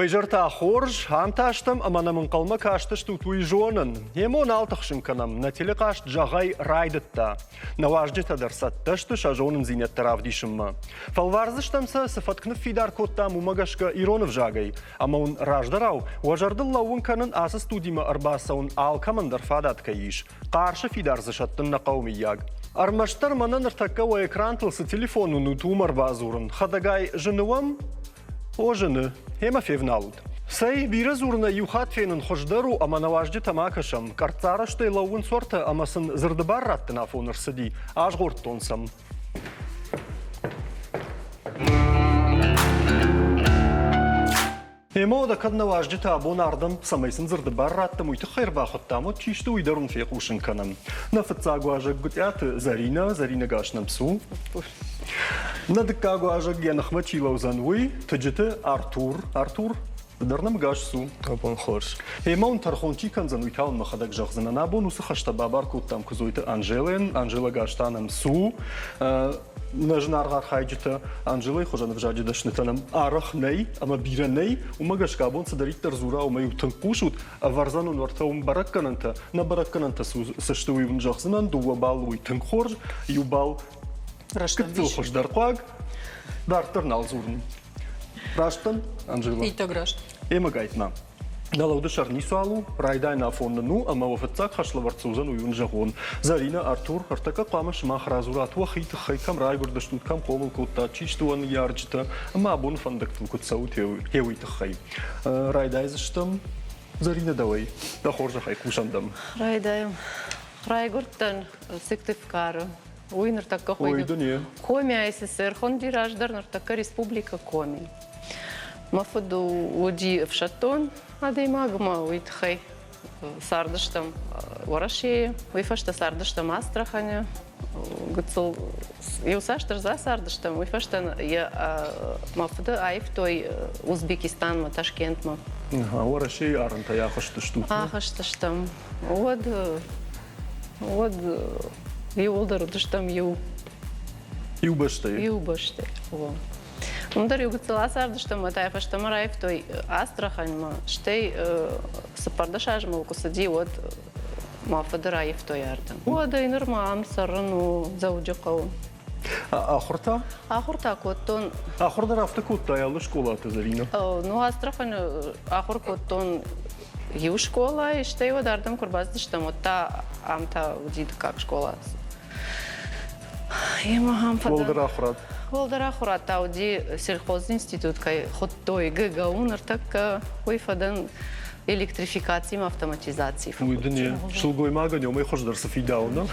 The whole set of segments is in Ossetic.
Уӕ изӕртӕ хорз, ам та стӕм ӕмӕ нӕм ӕнхъӕлмӕ кастыстут, уый зонын. Емо нал тыхсын кӕнӕм, нӕ телехъазт зӕгъӕй райдыдта. Нӕ уазджытӕ дӕр цӕттӕ сты сӕ зонындзинӕдтӕ равдисынмӕ. Фӕлвардзыстӕм сӕ, цы фӕтк ныффидар кодтам, уымӕ гӕсгӕ ирон ӕвзагӕй. Ӕмӕ уын раздӕрау уӕ зӕрдыл лӕууын кӕнын ацы студимӕ ӕрбацӕуын алкӕмӕн дӕр фадат кӕй ис. Хъарсы фидар дзы сӕттын нӕ хъӕуы, мыййаг. Ӕрмӕстдӕр мӕнӕ ныртӕккӕ уӕ экрантыл цы телефон уынут, уым ӕрбадзурын. Хӕдӕгай, зыны уӕм? О, зыны. Гъемӕ февналут. Цӕй, бирӕ дзурынӕй иу хатт фенын хуыздӕр у ӕмӕ нӕ уазджытӕм акӕсӕм. Къӕрццарӕзтӕй лӕууынц уӕртӕ ӕмӕ сын дзырды бар раттын афон ӕрцыди. Азгъордтон сӕм. Ӕмӕ уӕдӕ кӕд нӕ уазджытӕ абон ардӕм, цӕмӕй сын дзырды бар раттӕм, уый тыххӕй ӕрбахуыдтам, уӕд чи сты, уый дӕр уын фехъусын кӕнӕм. Нӕ фыццаг уазӕг Гуытъиаты Зӕринӕ, Зӕринӕ гас нӕм цу. Нӕ дыккаг уазӕг йӕ ныхмӕ чи лӕудзӕн, уый Тыджыты Артур. Артур, ды дӕр нӕм гас цу. Абон хорз. Ӕмӕ уын тӕрхон чи кӕндзӕн, уый та уын мӕхӕдӕг зӕгъдзынӕн. Абон уыцы хӕстӕ бабар кодтам Куыдзойты Анжелӕйӕн. Анжелӕ гас та нӕм цу. Нӕ зынаргъ архайджытӕ Анжелӕйы хуызӕн ӕвзаджы дӕснытӕ нӕм арӕх нӕй ӕмӕ бирӕ нӕй, уымӕ гӕсгӕ абон цыдӕриддӕр дзура, уымӕ-иу тынг хъусут, ӕвӕрдзӕн уын уӕртӕ уым бӕрӕггӕнӕнтӕ. Нӕ бӕрӕггӕнӕнтӕ цы сты, уый уын зӕгъдзынӕн. Дыууӕ баллы уый тынг хорз, иу балл гыццыл хуыздӕр хъуаг. Дарддӕр нал дзурын. Раст дӕн, Анжела? Иттӕг раст. Ӕмӕ Нӕ лӕуды сӕр ницуал у, райдайӕн афон нын у, ӕмӕ уӕ фыццаг хӕслӕвӕрд цы уыдзӕн, уый уын зӕгъон. Зӕринӕ, Артур, ӕртӕккӕ хъуамӕ сымах радзурат уӕхи тыххӕй, кӕм райгуырдыстут, кӕм хъомыл кодтат, чи сты уӕ ныййарджытӕ ӕмӕ абоны фӕндӕгтыл куыд цӕут, гъе уый тыххӕй. Райдайдзыстӕм Зӕринӕ дӕуӕй. Дӕ хорзӕхӕй хъусӕм дӕм. Райдайӕм. Райгуырдтӕн Сыктывкары. Уый ныртӕккӕ хуыйны Коми СССР хуынди раздӕр, ныртӕккӕ Республикӕ Коми. Мӕ фыд уыди ӕфсӕддон адӕймаг ӕмӕ уый тыххӕй цардыстӕм Уӕрӕсейы, уый фӕстӕ цардыстӕм Астраханы. Гыццыл иуцасдӕр дзы ацардыстӕм, уый фӕстӕ йӕ мӕ фыды аивтой Узбекистанмӕ, Ташкентмӕ. Уӕрӕсейы арӕнтӕй ахызтыстут? Ахызтыстӕм. Уӕд уӕд иууылдӕр уыдыстӕм иу. Иу бӕстӕйы? Иу бӕстӕйы. Уым дӕр иу гыццыл ацардыстӕм ӕмӕ та фӕстӕмӕ раивтой Астраханьмӕ, стӕй 14 азы мыл куы цыди, уӕд мӕ фыды раивтой ардӕм. Уӕдӕй нырма ам цӕрын у Дзӕуджыхъӕуы. Ахуыр та? Ахуыр та кодтон. Ахуыр дӕр афтӕ кодтай алы скъолаты, Зӕринӕ? Ну, Астраханы ахуыр кодтон иу скъолайы, стӕй уӕд ардӕм куы ӕрбацыдыстӕм, уӕд та ам та уыди дыккаг скъола. Уӕлдӕр ахуырад? Уӕлдӕр ахуырад та уыди сельхозинститут кӕй хуыдтой ГГУ ныртӕккӕ, уый фӕдӕн электрификациимӕ автоматизацийы Уый дын йе сылгоймагӕн уымӕй хуыздӕр цы фидауы, нӕ?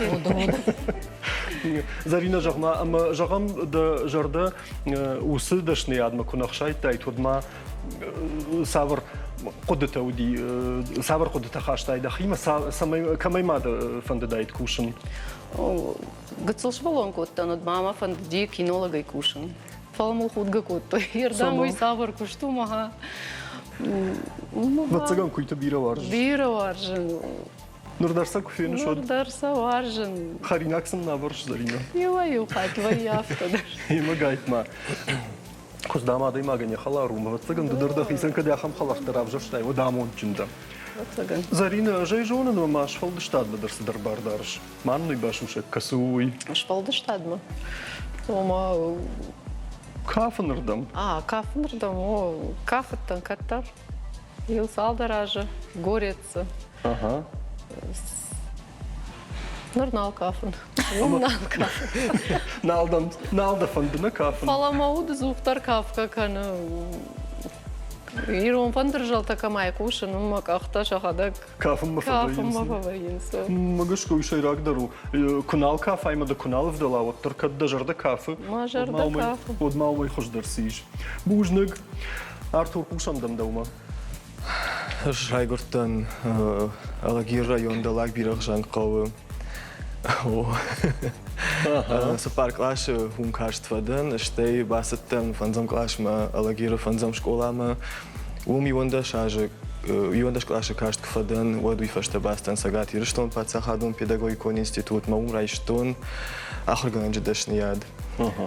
Зӕринӕ, зӕгъ-ма, ӕмӕ зӕгъӕм, дӕ зӕрдӕ уыцы дӕсныйадмӕ куы нӕ хсайдтаид, уӕд ма цавӕр хъуыдытӕ уыди, цавӕр хъуыдытӕ хастай дӕхимӕ, цӕмӕй, кӕмӕй ма дӕ фӕндыдаид кусын? Гыццыл сывӕллон кодтон, уӕд ма мӕ фӕндыди кинологӕй кусын. Фӕлӕ мыл худгӕ кодтой. Ердӕм уый цавӕр куыст у, мӕ Ӕвӕццӕгӕн, куыйты бирӕ уарзыс. Бирӕ уарзын. Ныр дӕр сӕ куы феныс, уӕд. Ныр дӕр сӕ уарзын. Хӕринаг сын нӕ вӕрс, Зӕринӕ? Иуӕй-иу хатт вӕййы афтӕ дӕр. Ӕмӕ гайтма. Куыдз, дам, адӕймагӕн йӕ хӕлар у, ӕвӕццӕгӕн, ды дӕр дӕхицӕн кӕд ахӕм хӕлӕрттӕ равзӕрстай, уӕд амондджын дӕ. Ӕвӕццӕгӕн. Зӕринӕ, ӕз ӕй зонын, ӕмӕ ма сфӕлдыстадмӕ дӕр цыдӕр бар дарыс. Ма нын уый басусӕг, кӕцы у уый? Сфӕлдыстадмӕ? Ома Кафынырдӕм. А, кафынырдӕм, о, кафыдтӕн кӕддӕр. Иу цалдӕр азы горӕтты. Ага. Ныр нал кафын. Уым нал кафын. Нал дӕм, нал дӕ фӕнды нӕ кафын? Фӕлӕ мӕ уд ӕдзухдӕр кафгӕ кӕны. Ирон фӕндырзӕлтӕ кӕмӕй хъусын, уым мӕ къӕхтӕ сӕхӕдӕг кафынмӕ фӕвӕййынц. Мӕ гӕсгӕ уый сӕйрагдӕр у. Куы нал кафай ӕмӕ дӕ куы нал ӕвдӕла, уӕддӕр кӕд дӕ зӕрдӕ кафы, мӕ зӕрдӕ кафы. Уӕд ма уымӕй хуыздӕр цы ис. Бузныг. Артур, хъусӕм дӕм дӕумӕ. Ӕз райгуырдтӕн Алагиры район Дӕллаг Бирӕгъзӕнг хъӕуы. Цыппар къласы уым каст фӕдӕн, стӕй бацыдтӕн фӕндзӕм къласмӕ Алагиры фӕндзӕм скъоламӕ. Уым 11 азы 11 къласы каст куы фӕдӕн, уӕд уый фӕстӕ бацыдтӕн Цӕгат Ирыстоны паддзахадон педагогикон институтмӕ, уым райстон ахуыргӕнӕджы дӕсныйад.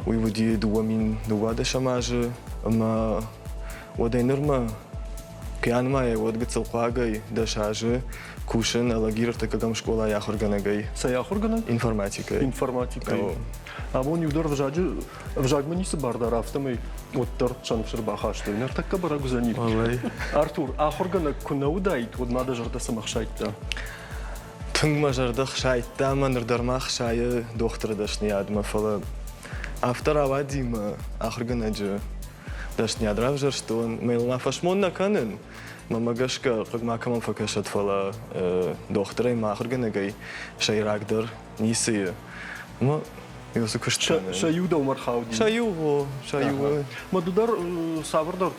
Уый уыди 2012 азы ӕмӕ уӕдӕй нырмӕ. Куы анымайай, уӕд гыццыл хъуагӕй 10 азы кусын Алагиры ӕртыккӕгӕм скъолайы ахуыргӕнӕгӕй. Цӕй ахуыргӕнӕг? Информатикӕй. Информатикӕй. Абон иу дӕр ӕвзаджы ӕвзагмӕ ницы бар дары, афтӕмӕй уӕддӕр сӕ ныфс ӕрбахастой. Ныртӕккӕ бӕрӕг уыдзӕни. Артур, ахуыргӕнӕг куы нӕ уыдаид, уӕд ма дӕ зӕрдӕ цӕмӕ хсайдта? Тынг мӕ зӕрдӕ хсайдта ӕмӕ ныр дӕр ма хсайы дохтыры дӕсныйадмӕ, фӕлӕ афтӕ рауади мӕ ахуыргӕнӕджы дӕсныйад равзӕрстон. Мӕ йыл ма фӕсмон нӕ кӕнын, мӕнмӕ гӕсгӕ хъыг макӕмӕн фӕкӕсӕд, фӕлӕ дохтырӕй ма ахуыргӕнӕгӕй сӕйрагдӕр ницы и. Ӕмӕ уыцы куыст кӕнын. Сӕ иу дӕумӕ рхауди? Сӕ иу, о, сӕ иу. Мӕ ды дӕр цавӕрдӕр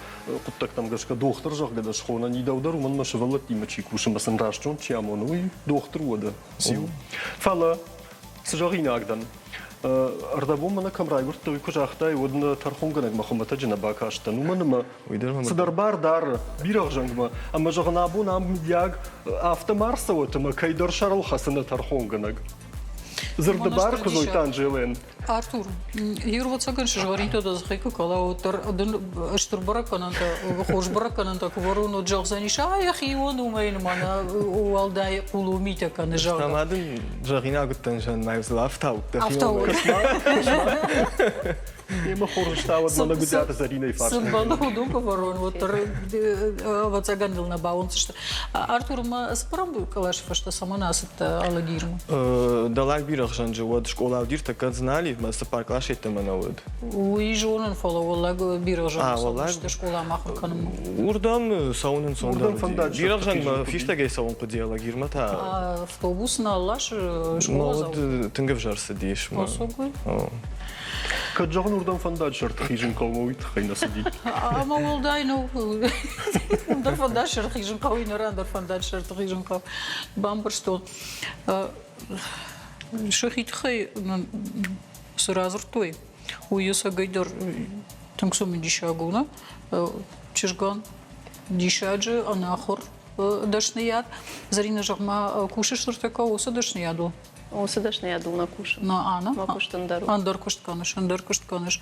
хъуыддӕгтӕм гӕсгӕ дохтыр, зӕгъгӕ, дӕ схонӕн и, дӕу дӕр уымӕн мӕ сывӕллӕттимӕ чи кусы ӕмӕ сын раст зонд чи амоны, уый дохтыр уӕдӕ циу. Фӕлӕ цы зӕгъинаг дӕн? Ӕрдӕбон мӕнӕ кӕм райгуырдтӕ, уый куы загътай, уӕд нӕ тӕрхонгӕнӕгмӕ хуымӕтӕджы нӕ бакастӕн, уымӕн ӕмӕ цыдӕр бар дары бирӕгъзӕнгмӕ, ӕмӕ зӕгъын, абон ам мыййаг афтӕ ма рцӕуӕт, ӕмӕ кӕйдӕр сӕрыл хӕцы нӕ тӕрхонгӕнӕг. Дзырды бар Куыдзойты Анжелӕн. Артур, ӕвӕццӕгӕн сызгъӕринтӕ дӕ дзыхӕй куы кала, уӕддӕр дын стыр бӕрӕггӕнӕнтӕ, хорз бӕрӕггӕнӕнтӕ куы вӕрон, уӕд зӕгъдзӕнис, а йӕхион уымӕй мӕнӕ уӕлдай хъулон митӕ кӕны, зӕгъгӕ. Ӕмӕ дын зӕгъинаг уыдтӕн, зӕгъын, дзы афтау. Афтау. Емӕ хорз стауӕд мӕнӕ Гуыдиаты Зӕринӕйы фарс. Цы мбӕлы, уыдон куы вӕрон, уӕддӕр ӕвӕццӕгӕн дыл нӕ бауындзысты. Артур, ма цыппӕрӕм къласы фӕстӕ цӕмӕн ацыдтӕ Алагирмӕ? Дӕллаг бирӕгъзӕнджы уӕд скъола уыди ӕртӕккӕ Дзналимӕ, цыппар къласы йеддӕмӕ нӕ уыд. Уый зонын, фӕлӕ уӕллаг бирӕгъзӕнджы скъоламӕ ахуыр кӕнынмӕ. Уырдӕм цӕуын ӕнцондӕр уыди. Бирӕгъзӕнгмӕ фистӕгӕй цӕуын хъуыди, Алагирмӕ та. Автобус нал ласы скъоладзау. Тынг ӕвзӕр цыдис. Кӕд зӕгъын, уырдӕм фӕндаджы сӕрты хизын хъӕуы, уый тыххӕй нӕ цыди. Ӕмӕ уӕлдай нӕу. Ӕндӕр фӕндаджы сӕрты хизын хъӕуы, иннӕ ӕндӕр фӕндаджы сӕрты хизын хъӕуы. Бамбӕрстон. Сӕхи тыххӕй нын цы радзырдтой, уый ӕцӕгӕйдӕр тынг цымыдисаг у, нӕ? Чызгӕн диссаджы ӕнахуыр дӕсныйад. Зӕринӕ, зӕгъ-ма, кусыс ныртӕккӕ уыцы дӕсныйадыл? Уыцы дӕсныйадыл нӕ кусын. На, ана? Мӕ куыст ӕндӕр у. Ӕндӕр куыст кӕныс, ӕндӕр куыст кӕныс.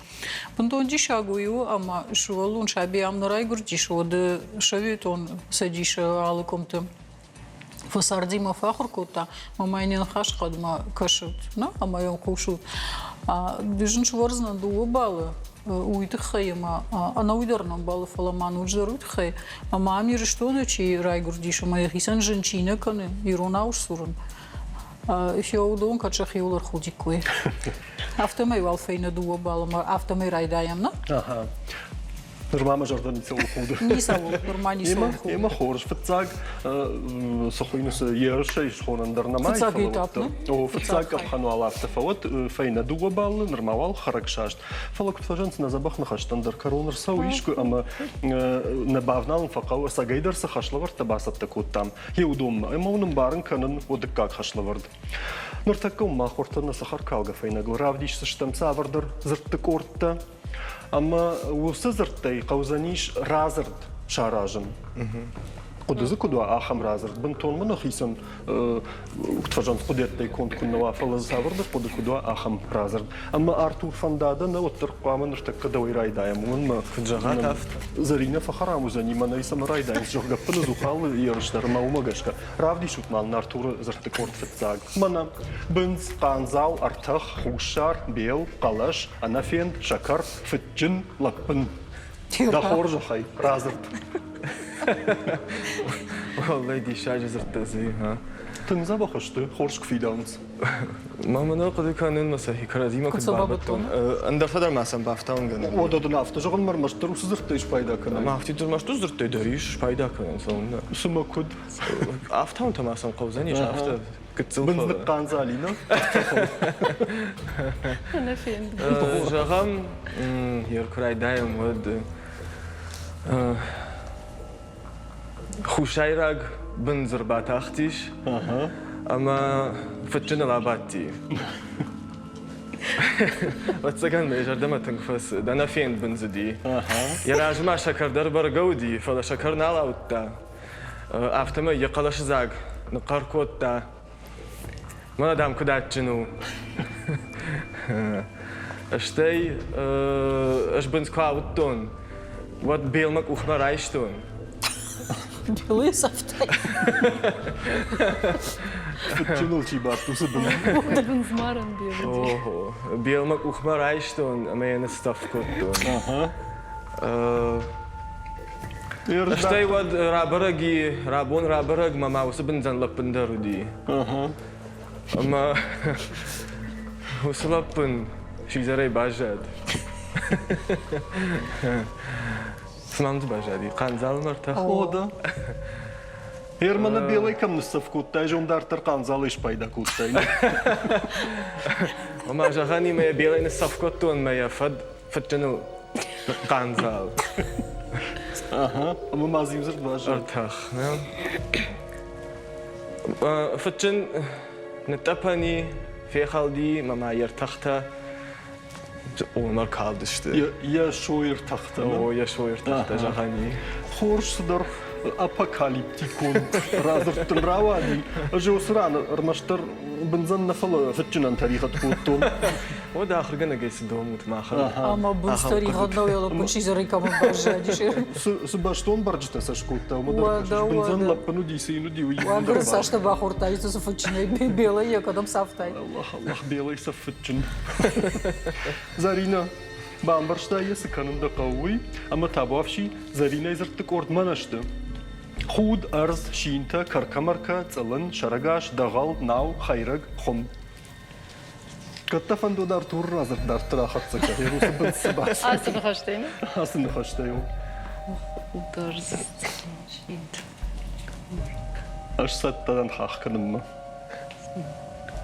Бынтон диссаг уый у, ӕмӕ сывӕллон саби ам нӕ райгуырдис, уӕд Советон Цӕдисы алы къуымты фӕцардимӕ фӕахуыр кодта, ӕмӕ йын йӕ ныхас хъӕдмӕ кӕсут, нӕ? Ӕмӕ йӕм хъусут. Ды зын сывӕрдзынӕн дыууӕ баллы, уый тыххӕй ӕмӕ ӕнӕуый дӕр нӕ ӕмбӕлы, фӕлӕ ма ноджыдӕр уый тыххӕй, ӕмӕ ам Ирыстоны чи райгуырдис ӕмӕ йӕхицӕн зын чи нӕ кӕны иронау сдзурын, уыдон кӕд сӕхиуыл ӕрхудиккой. Афтӕмӕй уал фӕйнӕ дыууӕ баллы афтӕмӕй райдайӕм, нӕ? Ага. Нырма мӕ зӕрдӕ ницӕуыл худы. Ницӕуыл, нырма ницӕуыл худы. Ӕмӕ хорз, фыццаг цы хуыйны, цы ерысӕй схонӕн дӕр нӕма Фыццаг этап, нӕ? О, фыццаг къӕпхӕн уал афтӕ фӕуӕд, фӕйнӕ дыууӕ баллы, нырма уал хӕрӕгсаст. Фӕлӕ куыд фӕзӕгъынц, нӕ дзӕбӕх ныхӕстӕн дӕр кӕрон ӕрцӕуы искуы ӕмӕ нӕ бавналын фӕхъӕуы, ӕцӕгӕйдӕр цы хӕслӕвӕрдтӕ бацӕттӕ кодтам, йе уыдонмӕ. Ӕмӕ уын ӕмбарын кӕнын уӕ дыккаг хӕслӕвӕрд. Ныртӕккӕ уын мах уӕртӕ нӕ цӕхӕркалгӕ фӕйнӕгыл равдисдзыстӕм цавӕрдӕр дзырдты къордтӕ. Ӕмӕ уыцы дзырдтӕй хъӕудзӕнис радзырд саразын. Хъуыды дзы куыд уа ахӕм радзырд? Бынтон мын хицӕн куыд фӕзӕгъынц, хъуыдыйӕдтӕй конд куыннӕ уа, фӕлӕ дзы цавӕрдӕр хъуыды куыд уа ахӕм радзырд. Ӕмӕ Артур фӕнда дӕ нӕ, уӕддӕр хъуамӕ ныртӕккӕ дӕуӕй райдайӕм. Уымӕн мӕ куыд зӕгъат, афтӕ. Зӕринӕ фӕхӕрам уыдзӕни, мӕнӕй цӕмӕ райдайынц, зӕгъгӕ, ӕппынӕдзух алы ерыс дӕр ӕмӕ уымӕ гӕсгӕ равдисут ма нын Артуры дзырдты къорд фыццаг. Мӕнӕ бындз, хъандзал, ӕртӕх, хуссар, бел, хъӕлӕс, ӕнӕфенд, сӕкӕр, фыдджын, лӕппын. Дӕ хорзӕхӕй, радзырд. Уӕллӕй, диссаджы дзырдтӕ дзы, ха. Тынг дзӕбӕх сты, хорз куы фидауынц. Мӕ мӕнӕ хъуыды кӕнын, мӕ сӕхи кӕрӕдзимӕ куыд бабӕттон. Ӕндӕртӕ дӕр ма сӕм бафтауын гӕнӕн. Уӕдӕ дын афтӕ зӕгъын, ӕрмӕстдӕр уыцы дзырдтӕй спайда кӕнӕн. Ӕмӕ афтид ӕрмӕст уыцы дзырдтӕй дӕр ис спайда кӕнӕн, цӕуылнӕ? Цымӕ куыд? Ӕфтауынтӕ ма сӕм хъӕудзӕнис, афтӕ гыццыл. Бындз ныхъхъандзали, нӕ? Ӕнӕфенд. Зӕгъӕм, йе куы райдайӕм, уӕд Хуссайраг бындз ӕрбатахтис ӕмӕ фыдджыныл абадти. Ӕвӕццӕгӕн мӕ зӕрдӕмӕ тынг фӕцыд, ӕнӕфенд бындз уыди. Йӕ размӕ сӕкӕр дӕр бӕргӕ уыди, фӕлӕ сӕкӕр нал ауыдта. Афтӕмӕй йӕ хъӕлӕсыдзаг ныхъхъӕр кодта: Мӕнӕ, дам, куыд адджын у. Стӕй ӕз бындз куы ауыдтон, уӕд бел мӕ къухмӕ райстон. Белые цӕфтӕй. Фыдджыныл чи бадт, уыцы бын. Бындзмарӕн бел. Ого. Бел мӕ къухмӕ райстон ӕмӕ йӕ ныццӕф кодтон. Стӕй уӕд рабӕрӕг и, рабон рабӕрӕг мӕ ма уыцы бындзӕн лӕппын дӕр уыди. Ӕмӕ уыцы лӕппын сидзӕрӕй баззад. Цы мӕм дзы баззади? Хъандзал мӕртӕ. О, да. Германы белӕй кӕм ныццӕф кодтай, зон дарддӕр хъандзалӕй спайда кодтай. Ома, зӕгъӕн и, мӕ йӕ белӕй ныццӕф кодтон, мӕ йӕ фӕд фыдджыныл хъандзал. Ага, ӕмӕ ма дзы иу дзырд баззад. Ӕртӕх, нӕ? Фыдджын ныттъӕпӕн и, фехӕлди, мӕ ма йе ртӕхтӕ Омӕ калдысты. Йӕ сойы ртӕхтӕ. О, йӕ сойы ртӕхтӕ зӕгъӕн и. Хорз цыдӕр апокалиптикон радзырд дын рауади. Ӕз уыцы ран ӕрмӕстдӕр бындзӕн нӕ, фӕлӕ фыдджынӕн тӕригъӕд кодтон. Уӕд ахуыргӕнӕгӕй цы домут махӕн? Ӕмӕ бындз тӕригъӕд нӕу, йӕ лӕппын сидзӕрӕй кӕмӕн баззадис. Цы бӕстон бӕрджытӕ сӕ скодта, уымӕ дӕр бындзӕн лӕппын уыди, цы йын уыди, уый. Уагӕры цастӕ бахордтай, цы фыдджынӕй, белӕй йӕ кӕдӕм цавтай? Аллах, Аллах, белӕй сӕ фыдджын. Зӕринӕ, бамбӕрста йӕ, цы кӕнын дӕ хъӕуы, уый, ӕмӕ табуафси Зӕринӕйы дзырдты къордмӕ нӕ сты. Худ, ӕрдз, синтӕ, кӕркӕ-мӕркӕ, цъылын, сӕрӕгас, дӕгъӕл, нау, хӕйрӕг, хуым. Кӕд дӕ фӕндон Артуры радзырд дарддӕр ахӕццӕ кӕн, уыцы бын цы бацыд? Ацы ныхӕстӕй, не? Ацы ныхӕстӕй у. Худ, ӕрдз, синтӕ. Ӕз цӕттӕ дӕн хахх кӕнынмӕ.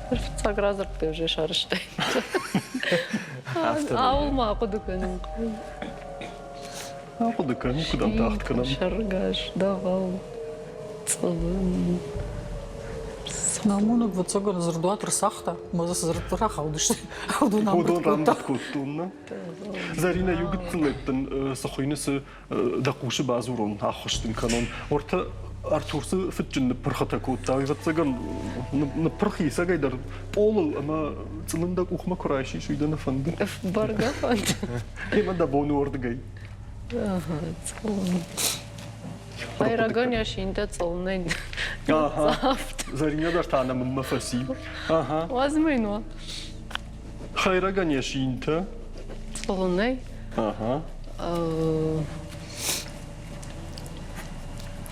Фыццаг радзырдты уже сарӕзтай. Ауыл ма ахъуыды кӕнын. Ахъуыды кӕн, никуыдӕм тагъд кӕнӕм. Сӕргӕс, дӕгъӕл, цъылын. Намонӕг ӕвӕццӕгӕн дзырдуат ӕрцагъта, ӕмӕ дзы цы дзырдтӕ рахаудысты, уыдон Уыдон рамбырд кодтон, нӕ? Зӕринӕ, иу гыццыл дын цы хуыйны, цы дӕ хъусы бадзурон, ӕххуыс дын кӕнон. Уӕртӕ Артур цы фыдджын ныппырхытӕ кодта, уый ӕвӕццӕгӕн ныппырх и ӕцӕгӕйдӕр пъолыл ӕмӕ цъылын дӕ къухмӕ куы райсис, уый дӕ нӕ фӕнды? Бӕргӕ фӕнды. Ӕмӕ дӕ бон у уырдыгӕй. Цъылын. Байрагӕн йӕ синтӕ цъылынӕй ныццавта. Зӕринӕ дӕр та нӕмынмӕ фӕци. Уадз мӕ йын уа. Хӕйрӕгӕн йӕ синтӕ. Цъылынӕй? Ага.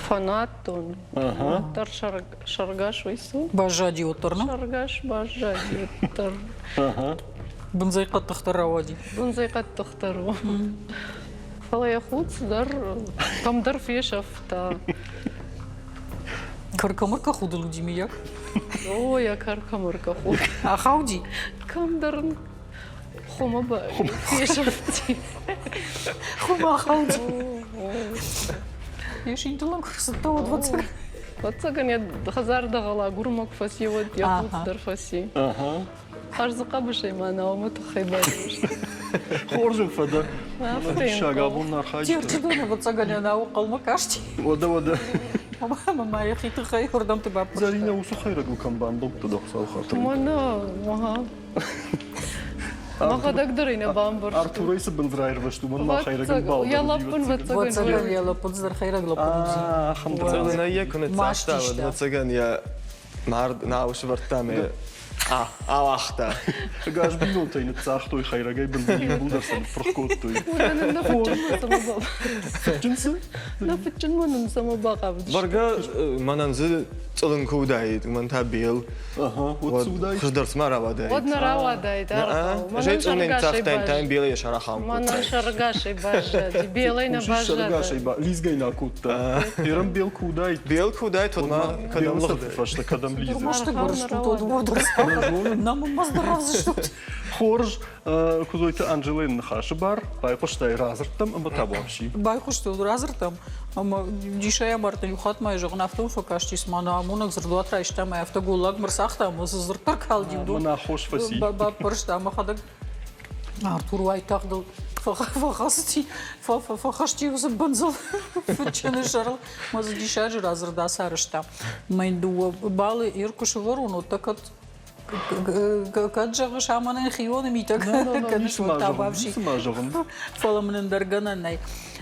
Фанаттон. Уӕддӕр сӕргӕс уый цы? Баззади уӕддӕр, нӕ? Сӕргӕс баззади уӕддӕр. Бындзӕй хъӕддыхдӕр рауади. Бындзӕй хъӕддыхдӕр у. Фӕлӕ йӕ худ цыдӕр кӕмдӕр фесӕфта. Кӕркӕ-мӕркӕ худыл уыди, миййаг? О, йӕ кӕркӕ-мӕркӕ худ. Ахауди? Кӕмдӕр ын Хуымы фесӕфти. Хуымы ахауди. Йе синтыл ын куы рцыдтӕ, уӕд ӕвӕццӕгӕн. Ӕвӕццӕгӕн йӕ хӕдзар дӕгъӕлагурмӕ куы фӕци, уӕд йӕ худ дӕр фӕци. Ӕз дзы хъӕбысӕй мӕнӕумӕ тыххӕй баззадыстӕн. Хорз ын фӕдӕ. Диссаг абон архайджытӕ. Терчы ӕвӕццӕгӕн ӕнӕуы хъӕумӕ касти. Уӕдӕ, уӕдӕ. Ӕмӕ ма йӕхи тыххӕй уырдӕмты баппӕрста. Зӕринӕ уыцы хӕйрӕгыл кӕм бамбылдта дӕ Хуыцауы хатыр? Мӕнӕ, ага. Мӕхӕдӕг дӕр ӕй нӕ бамбӕрстон. Артурӕй цы бындз раирвӕзт, уымӕн ма хӕйрӕгӕн бал Йӕ лӕппын Ӕвӕццӕгӕн йӕ лӕппын дӕр хӕйрӕг лӕппын уыди. Ӕвӕццӕгӕн йӕ куы ныццавта, уӕд ӕвӕццӕгӕн йӕ мард нау сӕвӕрдта ӕмӕ ауагъта. Ӕгас бинонтӕй ныццагътой хӕйрӕгӕй бындз иууылдӕр сӕ ныппырх кодтой. Нӕ фыдджынмӕ цӕмӕ Фыдджын цы? Нӕ фыдджынмӕ нын цӕмӕ бахъавыдысты? Бӕргӕ мӕнӕн дзы цъылын куы уыдаид, уымӕн та бел. Уӕд цы уыдаид? Хуыздӕр цыма рауадаид. Уӕд нӕ рауадаид, аргъау. Зӕй цъылын ныццагътаин, та йын белӕй йӕ сарахам Мӕнӕн сӕргасӕй баззади, белӕй нӕ баззади. Лизгӕй нӕ кодта. Ерын бел куы уыдаид. Бел куы уыдаид, уӕд ма кӕдӕм лыгъд? Фӕстӕ кӕдӕм лидзы? Хорз, Куыдзойты Анжелӕйы ныхасы бар байхъуыстай радзырдтӕм ӕмӕ табуафси. Байхъуыстон радзырдтӕм ӕмӕ дисӕй амардтӕн иу хатт ма зӕгъын, афтӕ фӕкасти, цыма нӕ амонӕг дзырдуат райста ӕмӕ афтӕ голлаг мырцагъта ӕмӕ цы дзырд дӕр калди, уыдон Мӕн аххос фӕци. Баппӕрста мӕхӕдӕг Артур уайтагъд фӕхӕцыди, фӕхӕсти уыцы бындзыл фыдджыны сӕрыл. Мӕ дзы диссаджы радзырд ацарӕзта. Мӕн дыууӕ балы ир куы сывӕрон, уӕд кӕд кӕд зӕгъыс, амӕн хионы митӕ кӕныс, уӕд та бафси. Ницы ма зӕгъын. Фӕлӕ мын ӕндӕр гӕнӕн нӕй.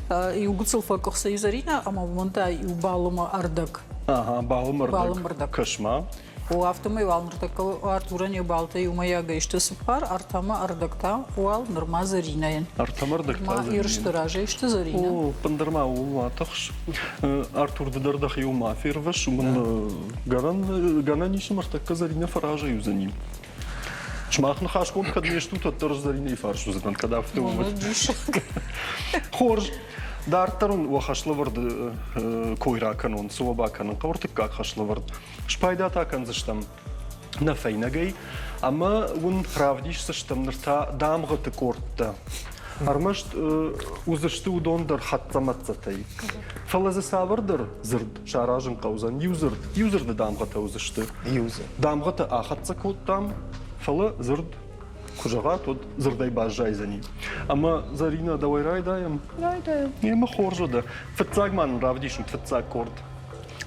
Иу гыццыл фӕкъуыхцы и Зӕринӕ, ӕмӕ уымӕн та иу балымы ӕрдӕг. Ага, балымы ӕрдӕг. Балымы ӕрдӕг. Кӕс-ма. О, афтӕмӕй уал ныртӕккӕ Артурӕн йӕ балтӕ иумӕйагӕй сты цыппар, ӕртӕмӕ ӕрдӕг та уал нырма Зӕринӕйӕн. Ӕртӕмӕ ӕрдӕг та Ма ерысты разӕй сты Зӕринӕ. О, ӕппындӕр ма ууыл ма тыхс. Артур, ды дӕр дӕхиуыл ма фервӕс, уымӕн гӕнӕн, гӕнӕн ис ӕмӕ ӕртӕккӕ Зӕринӕ фӕразӕй уыдзӕни. Сымах ныхасгонд кӕд не стут, уӕддӕр Зӕринӕйы фарс уыдзынӕн, кӕд афтӕ у. Хорз. Дарддӕр уын уӕ хӕслӕвӕрды кой ракӕнон, цы уӕ бакӕнын хъӕуы ӕртыккаг хӕслӕвӕрд. Спайда та кӕндзыстӕм нӕ фӕйнӕгӕй ӕмӕ уын равдисдзыстӕм ныр та дамгъӕты къордтӕ. Ӕрмӕст уыдзысты уыдон дӕр хӕццӕ-мӕццӕтӕй. Фӕлӕ дзы цавӕрдӕр дзырд саразын хъӕудзӕн. Иу дзырд, иу дзырды дамгъӕтӕ уыдзысты. Иу дзырд. Дамгъӕтӕ ахӕццӕ кодтам, фӕлӕ дзырд куы зӕгъат, уӕд дзырдӕй баззайдзӕни. Ӕмӕ Зӕринӕ, дӕуӕй райдайӕм? Райдайӕм. Емӕ хорз уӕдӕ. Фыццаг ма нын равдисут фыццаг къорд.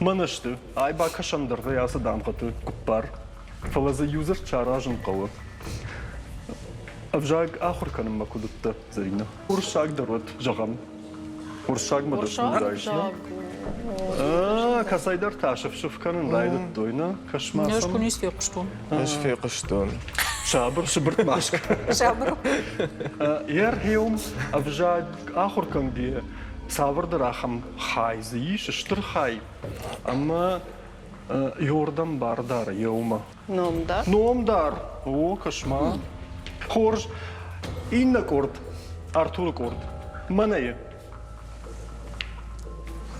Мӕнӕ сты. Ай бакӕсӕм дӕр дзы ацы дамгъӕты гуппар. Фӕлӕ дзы иу дзырд саразын хъӕуы. Ӕвзаг ахуыр кӕнынмӕ куыд уыдтӕ, Зӕринӕ? Уырыссаг дӕр уӕд, зӕгъӕм. Уырыссагмӕ дӕр уыдаис, нӕ? Кӕцӕйдӕр та сыф-сыф кӕнын райдыдтой, нӕ? Кӕс-ма Ӕз куы ницы фехъуыстон. Ӕз фехъуыстон. Сабыр, сыбыртт ма Сабыр. Ӕрхъеум ӕвзаг ахуыр кӕнгӕйӕ цавӕрдӕр ахӕм хай дзы ис, стыр хай, ӕмӕ Иордан бар дары еумӕ. Номдар? Номдар. О, кӕс-ма. Хорз. Иннӕ къорд, Артуры къорд. Мӕнӕйы.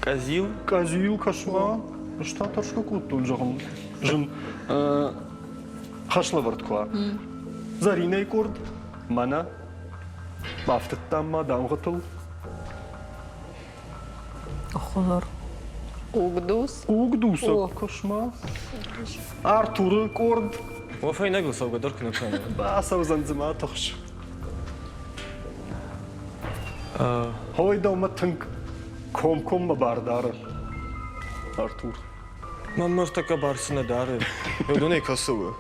Къӕдзил? Къӕдзил, кӕс-ма. Ӕз та тӕрсгӕ кодтон, зӕгъын. Зын. Хӕслӕвӕрд куы уа. Зӕринӕйы къорд. Мӕнӕ. Бафтыдтам ма дамгъӕтыл. Хуылар. Хъугдус. Хъугдусӕг, кӕс-ма. Артуры къорд. О, фӕйнӕгыл цӕугӕ дӕр куы нӕ кӕны. Бацӕудзӕн дзы ма тыхс. Хой дӕумӕ тынг комкоммӕ бар дары, Артур. Мӕн ныртӕккӕ бар цы нӕ дары, уыдонӕй кӕцы у?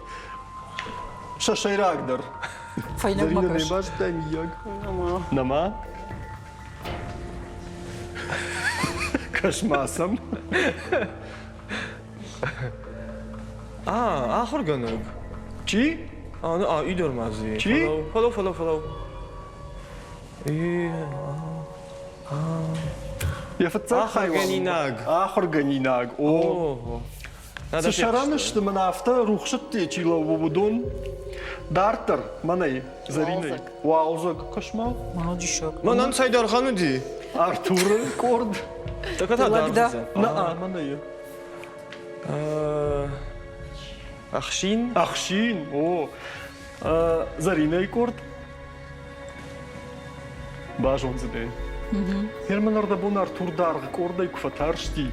Сӕ сӕйрагдӕр. Фӕйнӕгмӕ Зӕринӕ, кӕс. не базыдтай, миййаг? Нӕма. Нӕма? Кӕс-ма сӕм. А, ахуыргӕнӕг. Чи? А, ну, а, идер ма дзы. Чи? Фӕлӕу, фӕлӕу, фӕлӕу. Йӕ фыццаг хай Ахуыргӕнинаг. Ахуыргӕнинаг, о. Цы сӕрӕн сты мын афтӕ рухсытте чи лӕууы, уыдон? Дарддӕр, мӕнӕй, Зӕринӕй. Уалдзӕг, кӕс-ма. Мӕнӕ диссаг. Мӕнӕн цӕйдӕр хъӕн уыди. Артуры къорд. Тӕккӕ та Лӕг дӕ? Нӕ, мӕнӕй. Ӕхсин? Ӕхсин, о. Зӕринӕйы къорд. Базондзынӕ. Герман ӕрдӕбон Артур даргъ къордӕй куы фӕтарсти.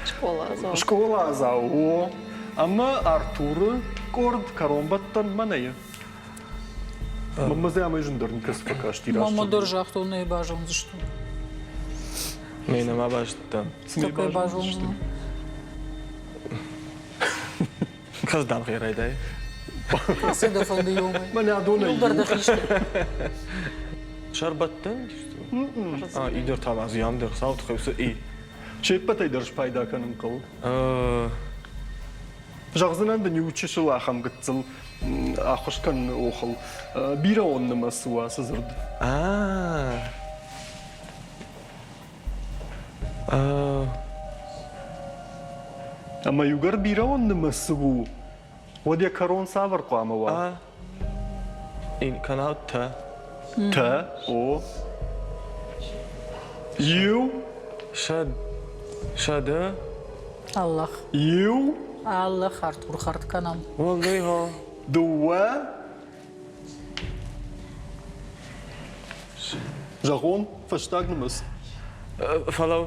Скъоладзау. Скъоладзау, о. Ӕмӕ Артуры къорд кӕронбӕттӕн мӕнӕ. Мӕнмӕ дзы амӕй зындӕр никӕцы фӕкасти раст. Мама дӕр загътон, нӕ базондзыстӕм. Ме нӕма базыдтам. Цы нӕ базондзыстӕм? Кӕд дам гъе райдай? Ацы дӕ фӕнды иумӕ. Мӕнӕ адонӕй. Иугӕр дӕ хистӕр. Сӕрбӕттӕн? А, идер та ма зиам дӕр сау тыххӕй уыцы и. Се ппӕтӕй дӕр спайда кӕнын хъӕуы. Зӕгъдзынӕн дын иу чысыл ахӕм гыццыл ӕххуыс кӕныны охыл. Бирӕон нымӕц у ацы дзырд. Ӕмӕ иугӕр бирӕон нымӕц у, уӕд йӕ кӕрон цавӕр хъуамӕ уа? Канал Т. Т, О. Иу. Сӕд. Сӕдӕ. Аллах. Иу. Аллах, Артур, хӕрд кӕнӕм. Уӕлдай Дыууӕ. Зӕгъон, фӕстаг нымӕц. Фӕлӕ